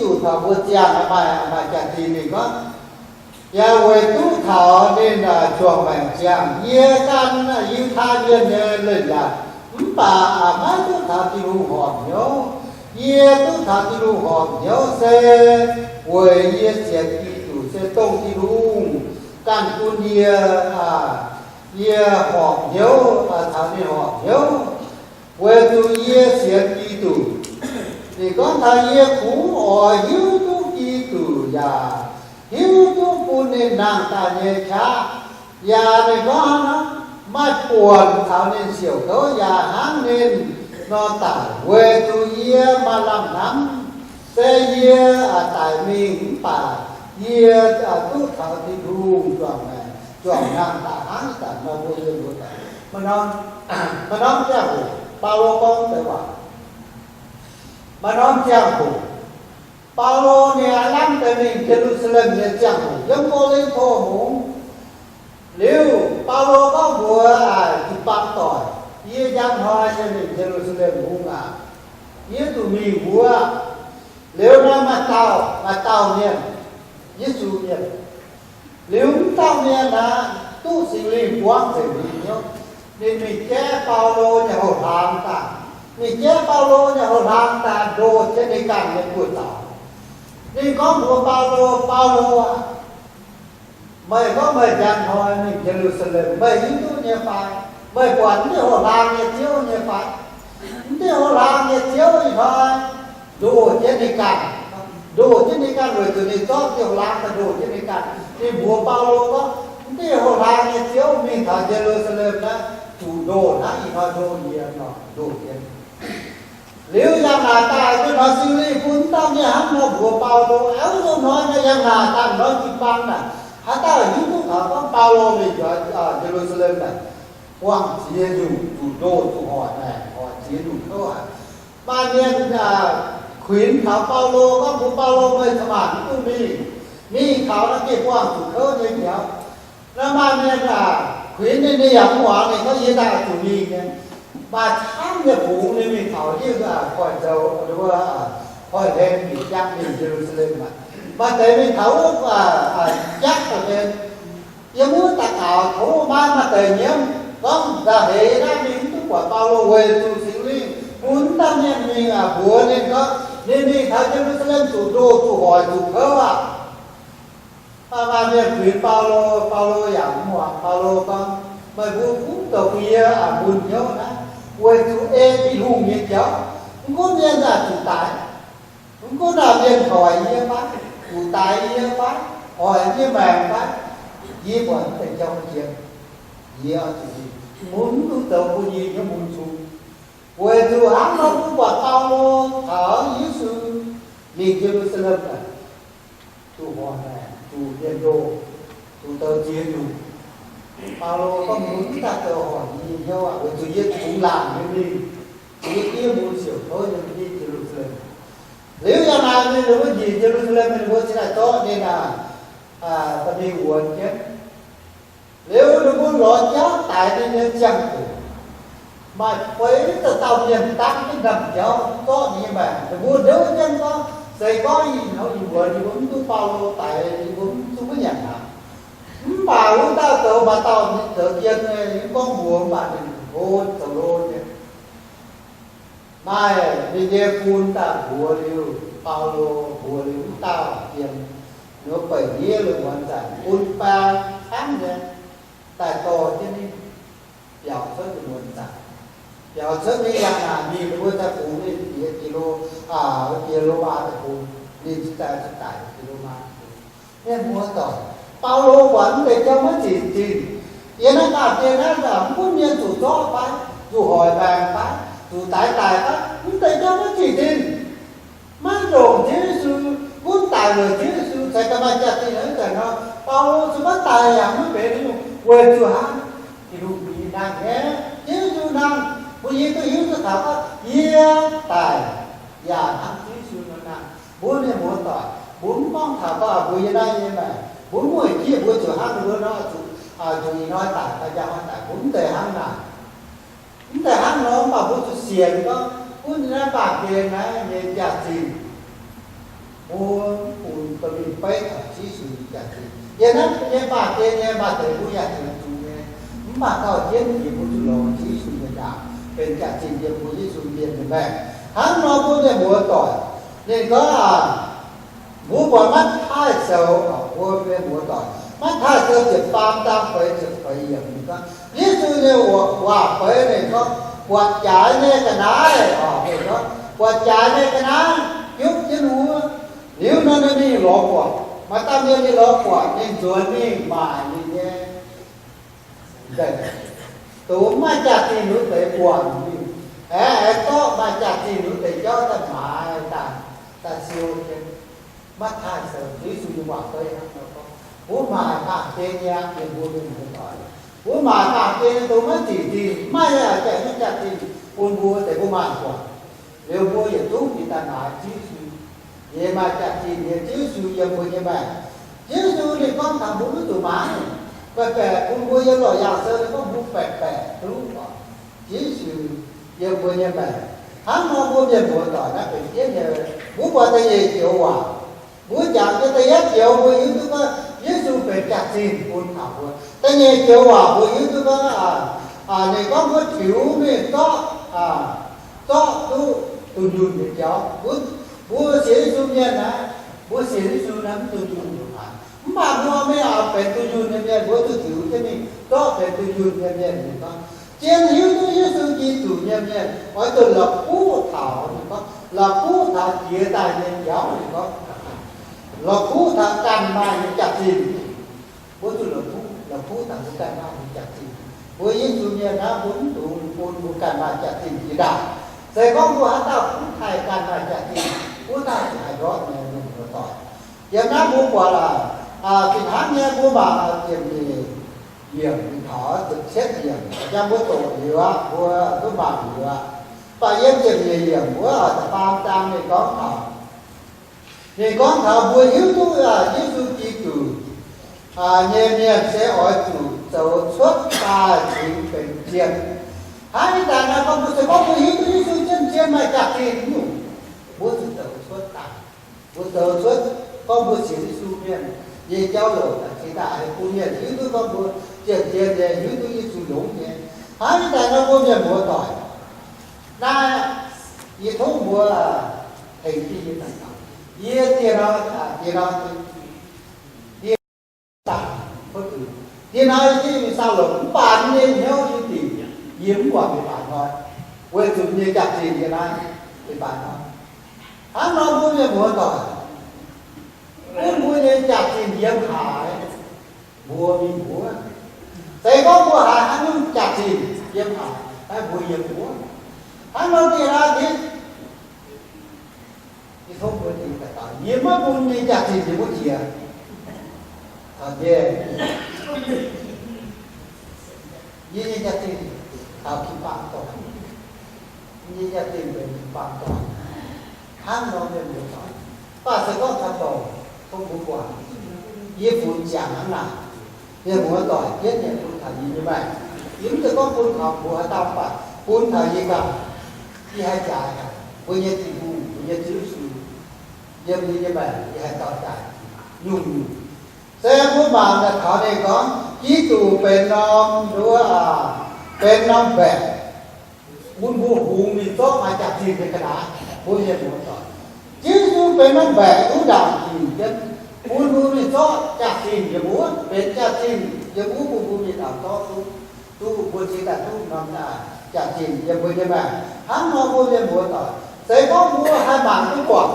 Diuh taux mbuo ziangh maaih, maaih jaax-zinh ninh gorngv, yaac weic duqv taux ninh juangc maengc ziangh, yie gan Yiutai Mienh nyei leiz-latc, mv baac maiv duqv taux Tin-Hungh horpc hnyouv. Yie duqv taux Tin-Hungh horpc hnyouv se weic yie sienx Giduc se dongh Tin-Hungh ganh bun yie, yie horpc hnyouv, taux ninh horpc hnyouv, weic zuqc yie sienx Giduc. Ninh gorngv taux yie kungx oix hiuv duqv Giduc yaac hiuv duqv bun ninh nangh daaih nyei qaqv. Yaac ninh gorngv hnangv, maaih buonc caux ninh siouc kouv yaac hnangv ninh nor daic, weic zuqc yie maaih lamh hnamv se yie daic mingh mv baac yie duqv taux Tin-Hungh juangc maengc, juangc nangh daaih hnangv ih zanc nor mbuo mienh muoz doic. Maaih norm, maaih norm ziangh hoc Baulo gorngv deix waac. Maaih norm ziangh hoc Baulo ninh aav lamh deix mingh Ye^lu^saa^lem nyei ziangh hoc yiem Ko^lin^to mungz. Liuz Baulo gorngv mbuox jiu-baang doic, yie njang hnoi yie mingh Ye^lu^saa^lem mungz aac, yie zuqc mingh wuov. Liuz nor maaih dauh, maaih dauh mienh, Yesu mienh. Liuz wuov dauh mienh aeqv, duqv Singx Lingh buangv nzengc ninh hnyouv. Ninh mingh jaiv Baulo nyei houx-hlaang daaih. Ninh jaiv Baulo nyei houx-hlaang daaih ndoh jienv ninh ganh nyei buoz-zaux. Ninh gorngv mbuox Baulo, Baulo aah, meih gorngv meih njang hnoi mingh Ye^lu^saa^lem, meih hiuv duqv nyei fai? Meih buatc mv diuh houx-hlaang nyei Ziouv nyei fai? Mv diuh houx-hlaang nyei Ziouv ih hnoi ndoh jienv ninh ganh. Ndoh jienv ninh ganh weic zuqc ninh zorqv diuh houx-hlaang daaih ndoh jienv ninh ganh. Ninh mbuox Baulo gorngv, mv diuh houx-hlaang nyei Ziouv mingh taux Ye^lu^saa^lem naaiv zuqc ndoh hnangv ih hnoi ndoh yie nor ndoh jienv. Liuz yangh naaic daaih, ih hnoi Singx Lingh bun dauh mienh hnangv nor mbuox Baulo, aeqv, wuov hnoi naaiv yangh naaic daaih hnoi jiu-baang naaic, haaix dauh hiuv duqv taux gorngv Baulo mingh Ye^lu^saa^lem naaic, buangh ziex nyungc zuqc ndoh zuqc hoic maengc, hoic ziex nyungc kouv aqv. Maaih mienh kuinx taux Baulo gorngv mbuox Baulo, meih cin-maanc mv duqv mingh. Mingh taux naaiv gengh buangh zuqc kouv nyei jauv. Naaiv maaih mienh kuinx ninh, ninh yaac mv muangx, ninh gorngv yie daaih zuqc mingh nyei. Maaih camv nyei fungx ninh mingh taux yie koiv-zoux, koiv-hlen bieqc jangv mingh Ye^lu^saa^lem aqv. Maaih deix mingh taux wuov jangv daaih benx yiem wuov daux gaux, tov maiv maaih deix nyiemv, gorngv nzauh heix naaiv mingh mv duqv buatc Baulo weic zuqc Singx Lingh bun dauh mienh mingh mbuox ninh gorngv ninh mingh taux Ye^lu^saa^lem zuqc ndoh zuqc hoic zuqc kouv aqv. Maaih mienh kuinx Baulo, Baulo yaac mv muangx. Baulo gorngv, meih mbuo gunv douc bun yie mun hnyouv naaiv, weic zuqc ei Tin-Hungh nyei jauv, mv gunv mienh aah, zuqc daic, mv gunv naaic mienh hoic yie fai, zuqc daic yie fai, hoic yie maengc fai, yie buatc mv deix jauv jiex, yie oix zuqc mingh. Mun mv duqv zoux bun yie hnyouv mun cung. Weic zuqc hnangv nor mbuo buatc Baulo caux Yesu mingh Ye^lu^saa^lem daaih, zuqc hoic maengc, zuqc mienh ndoh, zuqc zoux ziex nyungc. Baulo gorngv, mun mv daaih zoux hoic yie hnyouv aqv, weic zuqc yie kungx laangc nyei mingh, yie diev mun siouc kouv nyei mingh Ye^lu^saa^lem. Liuz yangh naaic ninh mbuo njiec Ye^lu^saa^lem, ninh mbuo cingx daaih zorqv ninh aac, daaih mingh wuonx jienv. Liuz ninh mbuo lorz jauv daix ninh nyei ziangh hoc, maaih feix dauh dauh mienh dangv jienv ndaamv-jauv zorqv ninh nyei maengc. Ninh mbuo ndouv jienv gorngv, se gorngv ih hnoi ih wuonx ninh mbuo mv duqv Baulo daix, ninh mbuo mv zungv maiv nyanc aqv. Mv baac wuov dauh zoux maaih dauh zoux jien nyei, mv gorngv mbuox mv baac ninh hlo zoux hlo nyei. Maaih ninh nyei bun daaih mbuox liuz, Baulo mbuox liuz wuov dauh jien, ninh mbuo beic ndiev lungh muonz zanc, bun baeng camv nyei, daaih dorh jienv ninh biaux cuotv lungh muonz zanc. Biaux cuotv mingh yangh naaic mingh, ninh mbuo daaih bungx ninh jiex Lomaa deic-bung, ninh cingx daaih, cingx daic jiex Lomaa deic-bung. Mienh muoz doic, Baulo buatc mv deix jauv maiv zic zinh. Yiem naaiv baamh gen naaiv, mv gunv mienh zuqc zorqv fai, zuqc hoic maengc fai, zuqc daix daic fai, mv deix jauv maiv zic zinh. Maiv ndongc Ziouv Yesu, gunv daic weic Ziouv Yesu ceix ganh maaih jaax-zinh hnangv naaic nor, Baulo zuqc maiv daic yaac maiv benx nyungc. Weic zuqc hnangv, Tin-Hungh bun yie nangh nyei. Ziouv Yesu nangh, bun yie duqv hiuv duqv taux gorngv yie daic yaac hnangv Ziouv Yesu nor nangh. Mbuo mienh muoz doic, mbuo mv gorngv taux gorngv mbuo yiem naaiv nyei maengc, mbuo mv mueic jieqv mbuo zuqc hnangv ninh mbuo nor, zuqc, zuqc ih hnoi daic, daaih njang hnoi daic, mbuo mv zeiz hnangv naaic. Mv zeiz hnangv nor, mv baac mbuo zuqc sienx gorngv gunv naaiv baamh gen naaiv nyei jaax-zinh, Mbuo bun dorh mingh beiv taux Yesu nyei jaax-zinh. Yiem naaiv nyei baamh gen nyei maaih deix mbuo yaac zuqc zuqc nyei. Mv baac gauh jienv jiex mbuo zuqc lorz Yesu nyei ndaangc benx jaax-zinh yiem mbuo Yesu mienh nyei maengc. Hnangv nor mbuo mienh muoz-doic, ninh gorngv aac, mbuo buatc Matv^taai Sou, mbuo mienh muoz-doic, Matv^taai Sou ziepc faam zaang feix ziepc feix yiemc ninh gorngv, Yesu nyei waac feix ninh gorngv, buatc jaaix nyei ga'naaiv, ninh gorngv, buatc jaaix nyei ga'naaiv biopv jienv wuov, liuz nor ninh mingh lorz buatc, maaih dauh mienh mingh lorz buatc, ninh nzuonx mingh maaic ninh nyei nzengc, dongh maiv maaih jaax-zinh wuov deix buatc mingh, aengx aengx zorqv maaih jaax-zinh wuov deix jauv daaih maaiz daaih, daaih siou jienv. Matv^taai Sou, Yesu nyei waac feix hnangv nor gorngv. Mbuo maaic baamh gen nyei aqv, mienh mbuo mienh muoz-doic. Mbuo maaic baamh gen dongh maiv zic zinh, maiv maaih jaax-zinh bun mbuo deix mbuo maaic buatc. Liuz mbuo yietc zungv bieqc daaih maaiz Yesu, nyei maaih jaax-zinh nyei Yesu yiem mbuo nyei maengc. Yesu ninh gorngv taux mbuo maiv zuqc maaiz, baeqc baeqc bun mbuo yiem lorqc yaangh sou ninh gorngv mbuo baeqc baeqc duqv oc. Yesu yiem mbuo nyei maengc. Hnangv nor mbuo mienh muoz-doic naaiv benx jienv nyei, mbuo buatc da'nyeic joux waac. Mbuo jangx jienv da'yietv joux mbuo hiuv duqv gorngv Yesu benx jaax-zinh bun taux mbuo. Da'nyeic joux waac mbuo hiuv duqv gorngv, ninh gorngv mbuo tiux mingh zorqv, zorqv duqv dunh yunh nyei jauv. Mbuo, mbuo sienx Yesu mienh naaiv, mbuo sienx Yesu naaiv mv dunh yunh nyei waac. Mv baac mbuo maiv benx dunh yunh nyei mienh, mbuo zuqc tiux jienv mingh zorqv benx dunh yunh nyei mienh. Ninh gorngv, zien hiuv duqv Yesu Giduc nyei mienh oix zuqc la'kuqv taux, ninh gorngv, la'kuqv taux jiex daaih nyei jauv. Ninh gorngv, la'kuqv taux ganh maaih nyei jaax-zinh. Mbuo zuqc la'kuqv, la'kuqv taux mbuo ganh maaih nyei jaax-zinh. Mbuo Yesu mienh naaiv, mbuo mv dungx bun mbuo ganh maaih jaax-zinh jiex ndaangc. Se gorngv mbuo haaix dauh kuv taaih ganh maaih jaax-zinh, wuov dauh ziouc haih ndortv nyei, mienh muoz-doic. Yiem naaiv mbuo buatc aac, fih hnangv nyei mbuo mangc ziepc nyeic yiemc mingh taux ziepc cietv yiemc, jang mbuo doqc liuz aqv, mbuo duqv mangc liuz aqv. Mv baac yiem ziepc nyeic yiemc wuov da'faam zaang ninh gorngv taux, ninh gorngv taux mbuo hiuv duqv Yesu Giduc nyei mienh se oix zuqc zoux cuotv daaih cingx benx zien. Hnangv ih zanc naaiv gorngv mbuo se gorngv mbuo hiuv duqv Yesu zien zien maaih jaax-zinh nyungc, mbuo zuqc zoux cuotv daaih. Mbuo zoux cuotv gorngv mbuo sienx Yesu mienh nyei jauv-louc daaih cingx daaih haih bun mienh hiuv duqv gorngv mbuo zien zien nyei hiuv duqv Yesu longx nyei. Hnangv ih zanc nor mbuo mienh muoz-doic, naaiv yie tov mbuo tengx jienv yie daaih gaux. Yie dieh nor, dieh nor, dieh daaih, dieh nor yie jienv mingh Saalongc mv baac nyei hnyouv yie dingc, yie mv buatc mingh baac hnoi, weic zuqc nyei jaax-zinh yie naaiv mingh baac hnoi. Hnangv nor mbuo mienh muoz-doic, gunv mbuo nyei jaax-zinh yiem haaix, mbuo mingh wuov. Se gorngv mbuo haiz haaix nyungc jaax-zinh yiem haaix, naaiv mbuo yiem wuov. Hnangv nor dieh nor, yie tov mbuo dingc daaih gaux, yie maiv bun nyei jaax-zinh yie mbuo jiex. Taux nyei, yie nyei jaax-zinh taux jiu-baang dorngx, yie nyei jaax-zinh benx jiu-baang dorngx. Hnangv nor mienh muoz-doic, mv baac se gorngv taux dorngc, tov mbuo guangc, yie funx ziangx hnangv naaic. Mienh muoz-doic, jienv mienh bun taux yie nyei maengc. Yie mv zeiz gorngv bun taux mbuo haaix dauh, mv baac bun taux yie ganh. Yie haih jaaix haic mbuo nyei Tin-Hungh, mbuo nyei Ziouv Yesu, yiem yie nyei maengc yie haih gauh jaaix nyungc-nyungc. Se mbuo mangc daaih taux ninh gorngv Giduc benx norm nduov, benx norm mbaeqc, bun mbuo hungx mingh zorqv maaih jaax-zinh nyei ga'naaiv. Mbuo mienh muoz-doic, Yesu benx norm mbaeqc duqv ndaangc dingc jienv, bun mbuo mingh zorqv jaax-zinh yiem wuov, benx jaax-zinh yiem wuov bun mbuo mingh taux zorqv duqv, duqv mbuo cingx daaih duqv norm jaax-zinh yiem mbuo nyei maengc. Hnangv nor mbuo mienh muoz-doic, se gorngv mbuo haih mangc duqv buatc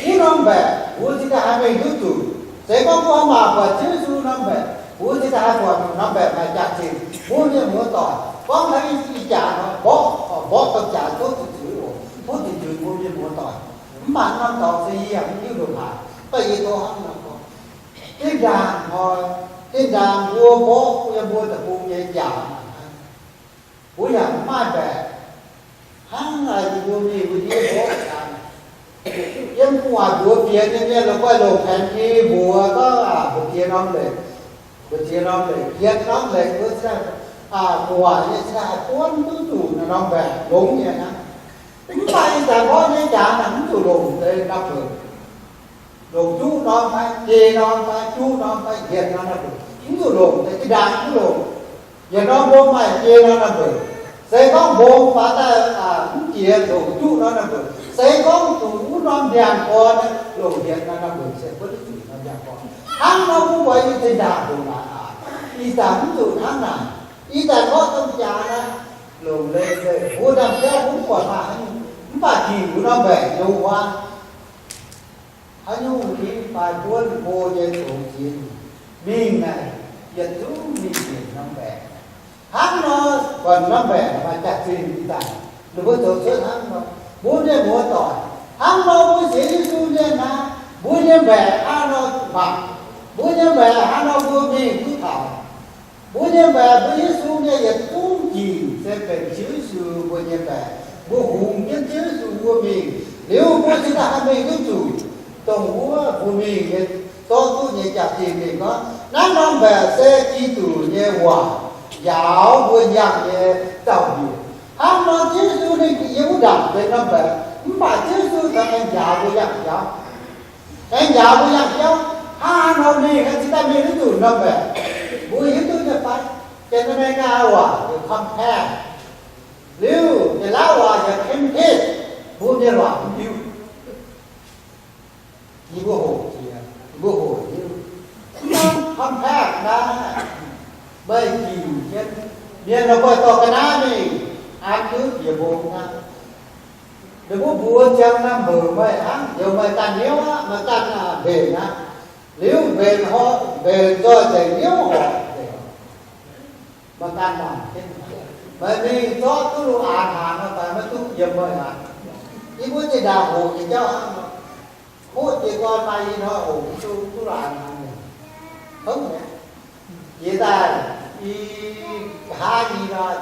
wuov norm mbaeqc, mbuo cingx daaih haih mingh duqv zuqc. Se gorngv mbuo haih mangc buatc Ziouv Yesu norm mbaeqc, mbuo cingx daaih haih buatc norm mbaeqc maaih jaax-zinh. Mbuo mienh muoz-doic, gorngv taux ih jaax nor, mborqv, mborqv domh jaax tov zuqc zuiz oc, tov zuqc nzuonx mbuo mienh muoz-doic. Mv baac norm dorngx se yie yaac mv hiuv ndongc haaix, mv baac yie tov hnangv nor gorngv, zinh ndaangc hnoi, zinh ndaangc mbuo mborqv yiem mbuo deic-bung nyei jaax, mbuo yaac mv maaih mbaeqc. Hnangv naaic mbuo mingh wuov ndiev mborqv jaax, yiem gu'nguaaic mbuox fienx nyei mienh la'guaih longc paengx ki mbuox gorngv, mbu'ziex norm leic, mbu'ziex norm leic, yietc norm leic mbuo cingx daaih, gu'nguaaic nyei cingx daaih haih buonv duqv zuqc naaiv norm mbaeqc longx nyei hnangv. Mv baac ih zanc mborqv nyei jaax naaic mv zuqc longc deix norm mbuoqc. Longc juqv norm fai, jei norm fai, juqv norm fai, hietc norm naaiv mbuoqc. Mv zuqc longc deix, zinh ndaangc mv longc. Yietc norm mbong maaih jei norm naaiv mbuoqc. Se gorngv mbong faaux daaih mv jiex, longc juqv norm naaiv mbuoqc. Se gorngv zuqc wuov norm ndiangx-gorn, longc hietc norm naaiv mbuoqc, se butv zuqc norm ndiangx-gorn. Hnangv nor mbuo buatc nyei zinh ndaangc ndongc naaic aqv. Ih zanc mv zuqc hnangv naaic. Ih zanc mborqv domh jaax naaiv, longc leiz, leiz mbuo ndaamv-jauv mbuo mv buatc maaih haaix nyungc, mv baac dingc wuov norm mbaeqc nyei wuov, haaix nyungc fingx fai buonv hlo nyei zoux ziex nyungc mingh naaic, yietc zungv mingh njiec norm mbaeqc. Hnangv nor, buatc norm mbaeqc maaih jaax-zinh ih zanc, ninh mbuo zoux cuotv hnangv nor. Mbuo mienh muoz-doic, hnangv nor mbuo sienx Yesu mienh naaiv, mbuo nyei mbaeqc hnangv nor mangc, mbuo nyei mbaeqc hnangv nor mbuo mingh duqv taux. Mbuo nyei mbaeqc, mbuo Yesu mienh yietc zungv jingc se benx Ziouv Yesu mbuo nyei mbaeqc. Mbuo hungx jienv Ziouv Yesu mbuo mingh liuz, mbuo cingx daaih haih mingh duqv zuqc dongh wuov mbuo mingh nyei, zorqv duqv nyei jaax-zinh mingh gorngv, naaiv norm mbaeqc se Giduc nyei waac, njaaux mbuo yangh nyei zaux-mbiec. Hnangv nor Ziouv Yesu ninh yiem wuov ndaangc benx norm mbaeqc, mv baac Ziouv Yesu cingx aengx njaaux mbuo yangh jauv. Aengx njaaux mbuo yangh jauv, hnangv haaix nor mingh, aengx cingx daaih mingh duqv zuqc norm mbaeqc. Mbuo hiuv duqv nyei fai? Janx-America waac heuc compact, liuz Janx-Laauv waac heuc tempest, mbuo mienh waac mv hiuv. Yie mbuo hoqc jiex, yie mbuo hoqc hiuv. Compact naaiv, meih jingc jienv mienh la'guaih dorh ga'naaiv mingh an duqv jiex mbong aqv. Ninh mbuo mbuox ziangx naaiv mbuox meih hnangv, youz meih ganh hnyouv aqv, meih ganh mbenc aqv. Liuz mbenc horpc, mbenc nzoih nzengc hnyouv horpc nzengc. Meih ganh mangc jienv, meih mingh zorqv duqv lungh aanx hnaangx nor, fai maiv duqv yiem meih aqv. Yie mbuo zinh ndaangc hoqc nyei jauv hnangv nor, hoqc jiex gorn maaih ih hnoi hoqc duqv lungh aanx hnaangx nyei, kouv nyei. Jiex daaih i nqa'haav i nor,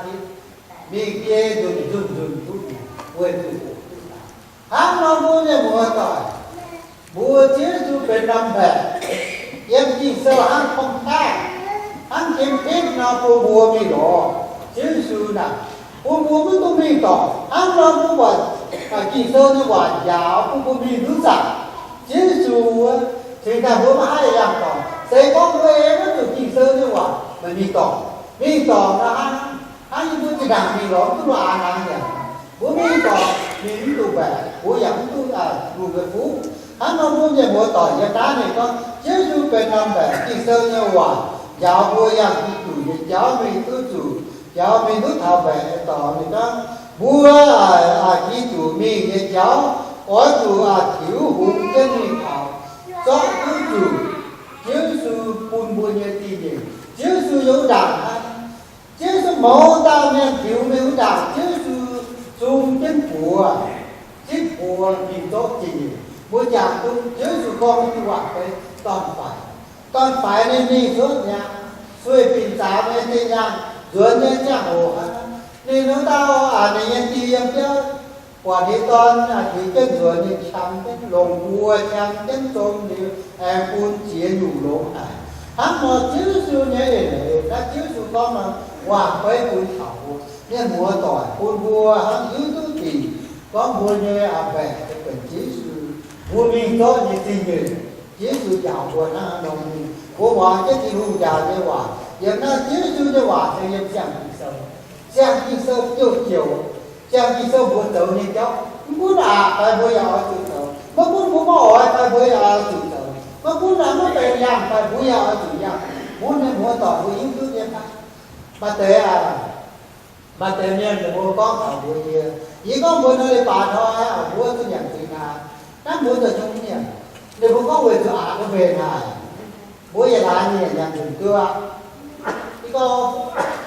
mingh biei nzunc nzunc nzunc duqv nyei, weic zuqc hoqc duqv daaih. Hnangv nor mbuo mienh muoz-doic, mbuo Ziouv Yesu benx norm mbaeqc, yiem Ging-Sou hnangv compact, hnangv tempest nor bun mbuo mingh lorz Ziouv Yesu naaic, bun mbuo maiv dungx mingh dorngc. Hnangv nor mbuo buatc Ging-Sou nyei waac njaaux bun mbuo mingh duqv zaangc. Ziouv Yesu wuov, cingx daaih mbuo maiv haih yangh dorngc. Se gorngv mbuo ei maiv zuqc Ging-Sou nyei waac, meih mingh dorngc. Mingh dorngc nor hnangv, hnangv yie mbuo zinh ndaangc mingh lorz mv duqv lungh aanx hnaangx nyanc. Mbuo mingh dorngc mingh mv duqv mbaeqc, mbuo yaac mv duqv lungh ga'fuqv. Hnangv nor mbuo mienh muoz-doic yiem naaiv ninh gorngv, Ziouv Yesu benx norm mbaeqc, Ging-Sou nyei waac njaaux mbuo yangh Giduc nyei jauv mingh duqv zuqc, jauv mingh duqv taux mbaeqc nyei dorngx. Ninh gorngv mbuo, aa, Giduc mingh nyei jauv oix zuqc, aa, tiux hungx jienv mingh taux, zorqv duqv zuqc Ziouv Yesu bun mbuo nyei zingh nyeic. Ziouv Yesu yiem wuov ndaangc aqv. Ziouv Yesu mouz dauh mienh tiux mingh wuov ndaangc, Ziouv Yesu zung jienv buoz, zipv buoz mingh zorqv zingh nyeic. Mbuo jangx duqv Ziouv Yesu gorngv nyei waac fai? Dorn-faix. Dorn-faix ninh mingh cuotv mi'aqv, sueih binc zaaux nyei zinh nyaanh, nzuonx nyei ziangh hoc aqv, ninh wuov dauh, aa, ninh nyei diuh yiem biauv buatc ninh dorn, aa, tiux jienv nzuonx, ninh qam jienv longc buoz qam jienv zong liuz, aengx bun ziex nyungc longx haic. Hnangv nor Ziouv Yesu nyei eix leiz, naaiv Ziouv Yesu gorngv nor, waac-beiv bun taux mbuo mienh muoz-doic, bun mbuo hnangv hiuv duqv dingc gorngv mbuo nyei, aa, mbaeqc se benx Ziouv Yesu, mbuo mingh zorqv nyei zingh nyeic. Ziouv Yesu njaaux mbuo hnangv nor mingh. Mbuo muangx jienv Tin-Hungh njaaux nyei waac. Yiem naaiv Ziouv Yesu nyei waac se yiem Siang-Ging-Sou. Siang-Ging-Sou jouh jouc, Siang-Ging-Sou mbuox zoux nyei jauv. Mv gunv aqc fai mbuo yaac oix zuqc zoux. Maiv gunv mbuo maiv oix fai mbuo yaac oix zuqc zoux. Maiv gunv aqc maiv benx yangh fai mbuo yaac oix zuqc yangh. Mbuo mienh muoz-doic mbuo hiuv duqv nyei fai? Maaih deix, aa, maaih deix mienh ninh mbuo gorngv taux mbuo nyei, yie gorngv mbuo nor leiz-baaix hnoi aqv, mbuo zuqc nyanc zingh hnaangx. Naaiv mbuo zoux nyungc nyanc? Ninh mbuo gorngv weic zuqc aqc duqv mbenc haic. Mbuo yietc laanh nyanc nyanc nzunc duqv aqv. Yie gorngv,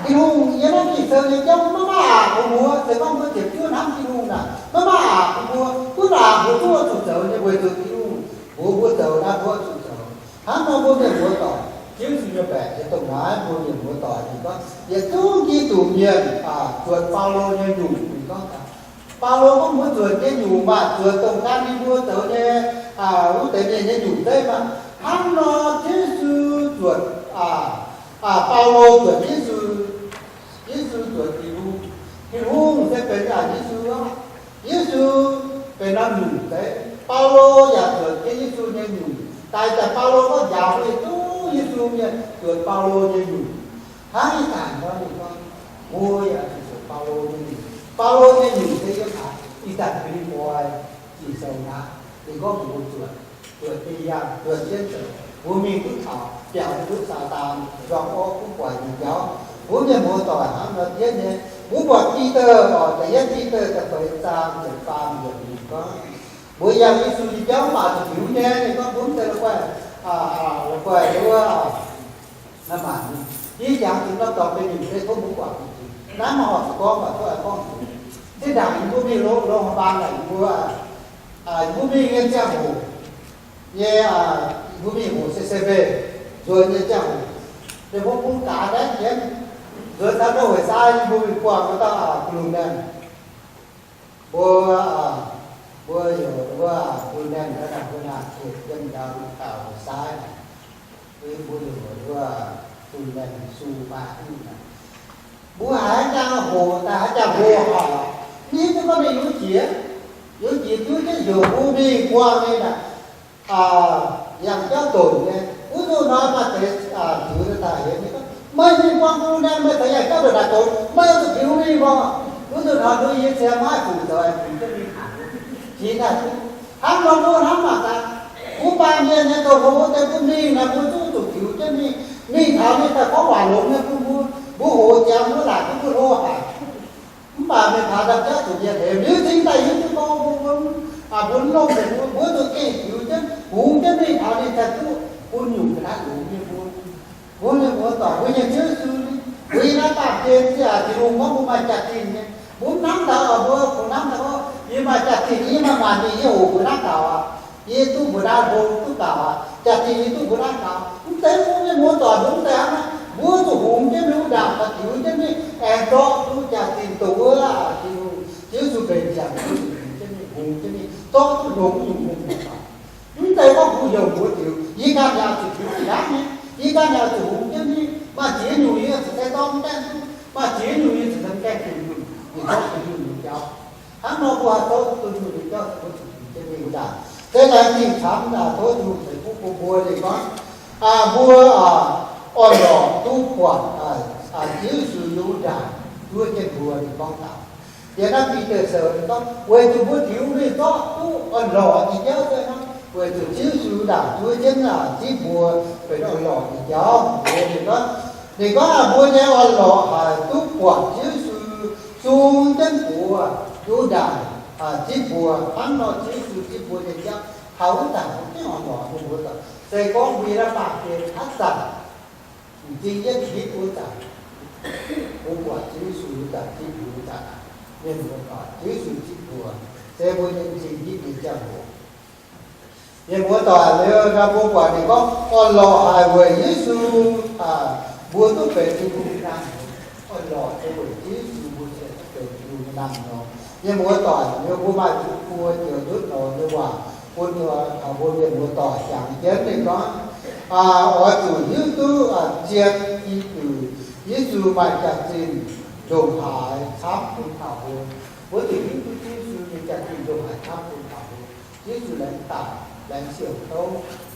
Tin-Hungh yiem naaiv Ging-Sou nyei jauv maiv maaih aqc bun mbuo. Se gorngv mbuo ziepc zuoqv hnamv Tin-Hungh naaic, maiv maaih aqc bun mbuo. Gunv aqc mbuo zungv oix zuqc zoux nyei, weic zuqc Tin-Hungh mbuox mbuo zoux naaiv mbuo oix zuqc zoux. Hnangv nor mbuo mienh muoz-doic, Ziouv Yesu nyei mbaeqc se dongh naaiv. Mbuo mienh muoz-doic ninh gorngv yietc zungv Giduc mienh, aa, zuotc Baulo nyei nyungc. Ninh gorngv, Baulo gorngv mbuo zuotc nyei nyungc maah, zuotc dongh gan ninh mbuo zoux nyei, aa, wuov deix mienh nyei nyungc zeiv maah. Hnangv nor Ziouv Yesu zuotc, aa, aa, Baulo zuotc Yesu, Yesu zuotc Tin-Hungh. Tin-Hungh se benx, aa, Yesu aqv. Yesu benx norm nyungc zeiv. Baulo yaac zuotc jienv Yesu nyei nyungc. Daaih zanc Baulo gorngv njaaux mbuo yietc zungv Yesu mienh zuotc Baulo nyei nyungc. Hnangv ih zanc nor ninh gorngv, mbuo yaac zuqc zuotc Baulo nyei nyungc. Baulo nyei nyungc se yiem haaix? Ih zanc Fi^lipv^poi Ging-Sou naaiv, ninh gorngv mbuox mbuo zuotc, zuotc Bieqc Yaangh, zuotc jienv zoux, mbuo mingh duqv taux biaux duqv Saadaan nzorng orv kuv guaix nyei jauv. Mbuo mienh muoz-doic hnangv nor jienv nyei. Mbuo buatc Bide oc, da'yietv Bide da'feix zaang ziepc faam yiemc ninh gorngv, mbuo yangh Yesu nyei jauv mv baac zuqc hiuv nyei. Ninh gorngv mbuo mv zeiz la'guaih, la'guaih wuov, naaiv maanc, yie jangx zuqc norm dorngx benx nyungc se tov mbuo guangc zuqc. Naaiv maaih horpc zuqc gorngv, mv baac tov aengx gorngv zuqc. Zinh ndaangc yie mbuo mingh longx, longx baan naaic yie mbuo, yie mbuo mingh nyei ziangh hoc, nyei, yie mbuo mingh hoc C C B nzuonx nyei ziangh hoc, ninh mbuo bun gaax ndaetv jienv nzuonx taux ndau Hueic Saai, yie mbuo mingh buangh wuov dauh Ga'lungh Naenh. Mbuo, mbuo heuc wuov Ga'lungh Naenh, mbuo naaic mbuo naaic qiemx yiem ndau Hueic Saai naaic, mbuo heuc wuov Ga'lungh Naenh Su Maa Hingh naaic. Mbuo haiz haaix jangx hoc daaih, haaix jangx hoc haic, mv hiuv duqv gorngv ninh yungz jiex, yungz jiex duqv jienv heuc mbuo mingh buangh ninh naaic. Yangh jauv doqc nyei. Wuov nzunc hnoi maaih deix ziux daaih heuc ninh gorngv, meih mingh buangh Ga'lungh Naenh, meih caux yangh jauv doqc naaic doqc, meih oix zuqc tiux mingh mor. Wuov nzunc hnoi nduov yie cingx maiv fungc zoux, aengx fungc jienv mingh haic. Jiex daaih duqv hnangv nor, mbuo hnamv mangc gaax, mbuo baamh mienh nyei douz-hlo deix mbuo mingh naaic, mbuo zungv zuqc tiux jienv mingh. Mingh taux ninh daaih gorngv waac longx nyei bun mbuo, mbuo hoqc ziangx mbuo laaic duqv mbuo hlo haic. Mv baac mingh taux ndau jauv zuqc mienh hemx, liuz cingx daaih hiuv duqv gorngv mbuo, mbuo, mbuo mv longh hepc, mbuo, mbuo zuqc gengh tiux jienv, hungx jienv mingh taux ninh daaih duqv bun nyungc ga'naaiv longx nyei mbuo. Mbuo mienh muoz-doic, mbuo nyei Ziouv Yesu, mbuo yiem naaiv baamh gen, Tin-Hungh gorngv mbuo maaih jaax-zinh nyei. Mbuo mv hnamv taux, mbuo kungx hnamv taux gorngv yie maaih jaax-zinh, yie maaih maanc mingh, yie hoqc mbuo naaiv gaux aqv, yie duqv mbuo naaiv hlo duqv gaux aqv, jaax-zinh yie duqv mbuo naaiv gaux. Mv zeiz, mbuo mienh muoz-doic mbuo mv zeiz hnangv naaiv. Mbuo zuqc hungx jienv mingh wuov ndaangc daaih tiux jienv mingh aengx zorqv duqv jaax-zinh dongh wuov Tin-Hungh, Ziouv Yesu mbenc ziangx, hungx jienv mingh, hungx jienv mingh zorqv duqv longx nyungc-nyungc muoz-doic. Mv zeiz gorngv kuh hnyouv mbuox tiux, yie ganh yaac zuqc tiux fih hnangv nyei. Yie ganh yaac zuqc hungx jienv mingh. Maaih ziex nyungc yie zuqc se zorqv mv gaengh duqv, maaih ziex nyungc yie zuqc se mv gaengh duqv nyungc, yie zorqv duqv nyungc nyungc jauv. Hnangv nor mbuo haih zorqv duqv dunh nyungc nyei jauv, mbuo zuqc hungx jienv mingh wuov ndaangc. Se laengz zingh camv, tov Tin-Hungh ceix fuqv bun mbuo. Ninh gorngv, mbuo orn-lorqc duqv buatc Ziouv Yesu yiem wuov ndaangc zuov jienv mbuo, ninh gorngv daaih. Yiem naaiv Bide Sou ninh gorngv, weic zuqc mbuo tiux mingh zorqv duqv orn-lorqc nyei jauv se hnangv, weic zuqc Ziouv Yesu ndaangc zuov jienv zipv mbuo benx orn-lorqc nyei jauv. Ninh gorngv, ninh gorngv mbuo nyei orn-lorqc haih duqv buatc Ziouv Yesu sung jienv mbuox yiem ndaangc zipv mbuo. Hnangv nor Ziouv Yesu zipv mbuo nyei jauv taux wuov zanc mbuo gengh orn-lorqc nyei mbuo. Se gorngv mbuo yiem naaiv baamh gen haaix zanc, m'zing yietv hitv wuov zanc, mbuo buatc Ziouv Yesu wuov zanc, zipv mbuo wuov zanc, mienh muoz-doic, Ziouv Yesu zipv mbuo, se mbuo nyei m'zing hitv nyei ziangh hoc. Mienh muoz-doic, liuz nor mbuo buatc ninh gorngv orn-lorqc haic weic Yesu, mbuo duqv benx Tin-Hungh nyei naamh nyouz. Orn-lorqc se weic Ziouv Yesu mbuo ziouc duqv benx Tin-Hungh nyei naamh nyouz. Mienh muoz-doic, liuz mbuo maaih zuqc buo joux ndutv lorz nyei waac bun taux mbuo mienh muoz-doic jangx jienv. Ninh gorngv, oix zuqc hiuv duqv zien Giduc Yesu maaih jaax-zinh ndongc haaix camv bun taux mbuo. Mbuo zuqc hiuv duqv Ziouv Yesu nyei jaax-zinh ndongc haaix camv bun taux mbuo. Ziouv Yesu laengz daic, laengz siou kouv,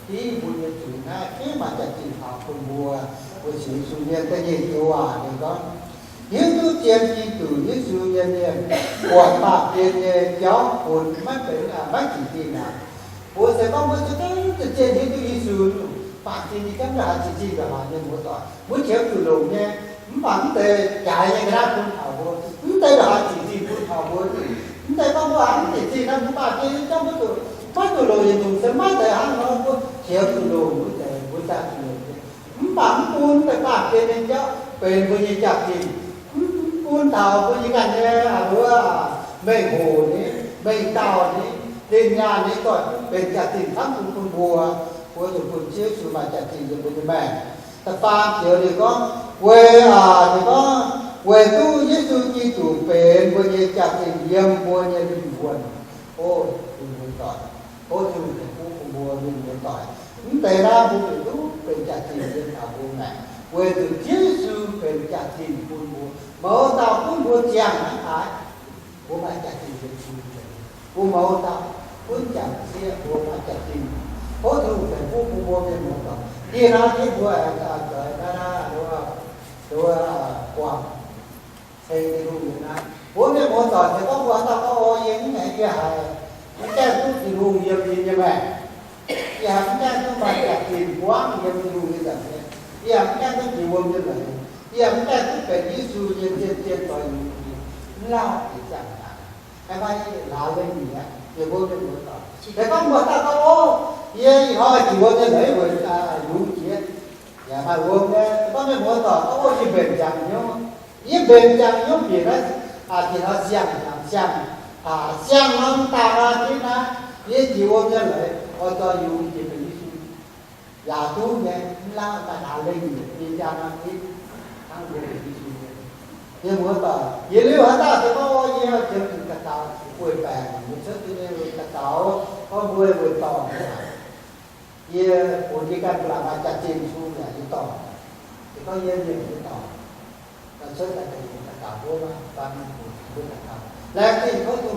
div mbuo nyei zuiz naaiv, fiev maaih jaax-zinh faaux bun mbuo. Mbuo sienx Yesu mienh da'nyeic joux waac ninh gorngv, hiuv duqv zien Giduc Yesu nyei mienh buatc baamh gen nyei jauv bun maiv benx, maiv jiex zinh aqv. Mbuo se gorngv mbuo za'gengh zien hiuv duqv Yesu, baamh gen nyei jauv maiv haaix jiex zinh ndongc haaix, mienh muoz-doic, mbuo qiemx zuqc longx nyei. Mv baac mv deix jaaix nyei ga'naaiv bun taux mbuo, mv deix ndongc haaix jiex zinh bun taux mbuo. Mv deix gorngv mbuo haiz mv jiex zinh nor, mbuo baamh gen nyei jauv mbuo zuqc maiv duqv longx yietc nyungc, se maiv deix hnangv nor, mbuo qiemx zuqc longx, mbuo deix mbuo jaax zuqc longx nyei. Mv baac mv bun deix baamh gen nyei jauv benx mbuo nyei jaax-zinh. Mv bun taux mbuo nyei ganh nyei, wuov, mengh hoc ni, mengh dauh ni, lingh nyaanh ni, doic benx jaax-zinh camv bun bun mbuo. Mbuo zuqc bun Ziouv Yesu maaih jaax-zinh yiem mbuo nyei maengc. Da'faam joux ninh gorngv, weic, ninh gorngv, weic duqv Yesu Giduc benx mbuo nyei jaax-zinh yiem mbuo nyei lingh wuonh. O, mienh muoz-doic, tov Tin-Hungh ceix fuqv bun mbuo mienh muoz-doic. Mv deix naaiv mbuo benx duqv benx jaax-zinh yiem taux mbuo maengc, weic zuqc Ziouv Yesu benx jaax-zinh bun mbuo. Mouz dauh gunv mbuo ziangh hnangv haaix, mbuo maaih jaax-zinh Mbuo mouz dauh gunv jangc sieqv mbuo maaih jaax-zinh, tov Tin-Hungh ceix fuqv bun mbuo mienh muoz-doic. Dieh hnoi jienv mbuo aengx zoux naaiv, mbuo guangc ceng Tin-Hungh nyei naaiv. Mbuo mienh muoz-doic se gorngv mbuo haaix dauh gorngv, O, yie mv haiz, yie haiz mv gaengh duqv Tin-Hungh yiem yie nyei maengc. Yie haiz mv gaengh duqv maaih jaax-zinh buangv yiem Tin-Hungh nyei nza'hmien. Yie haiz mv gaengh duqv jiex wuom nyei leiz. Yie haiz mv gaengh duqv benx Yesu nyei zien-zien doix-nyungc. Mv lauh jiex ziangh daaih. Aengx maaih hlaax lengh nyieqc, yie mbuo mienh muoz-doic. Se gorngv mbuo haaix dauh gorngv, O, yie ih hnoi jiex wuom nyei leiz weic yungz jiex, yaac maaih wuom nyei. Se gorngv mienh muoz-doic gorngv, O, yie mbenc ziangx hnyouv, yie mbenc ziangx hnyouv bieqc naaiv, aa, dinh hnoi siang-siang, aa, siang norm daaih hnoi ginv naaiv, yie jiex wuom nyei leiz oix zorqv yungz jiex benx Yesu, yaac duqv nyei. Mv lauh daaih hlaax lengh nyieqc, yie jaa norm ginv hnangv mbuo benx Yesu nyei. Mienh muoz-doic, yietc liuz haaix dauh se gorngv, O, yie jiex ga'daux weic baengc, yie cuotv jienv nyei weic ga'daux, gorngv mbuo weic dorngc, yie bun yie ganh ba'laqc maaih jaax-zinh sung yaac yie dorngc. Se gorngv yie mienh yie dorngc, cuotv daaih ga'daux mbuo, fai mienh muoz mbuo ga'daux, laengz zingh tov Tin-Hungh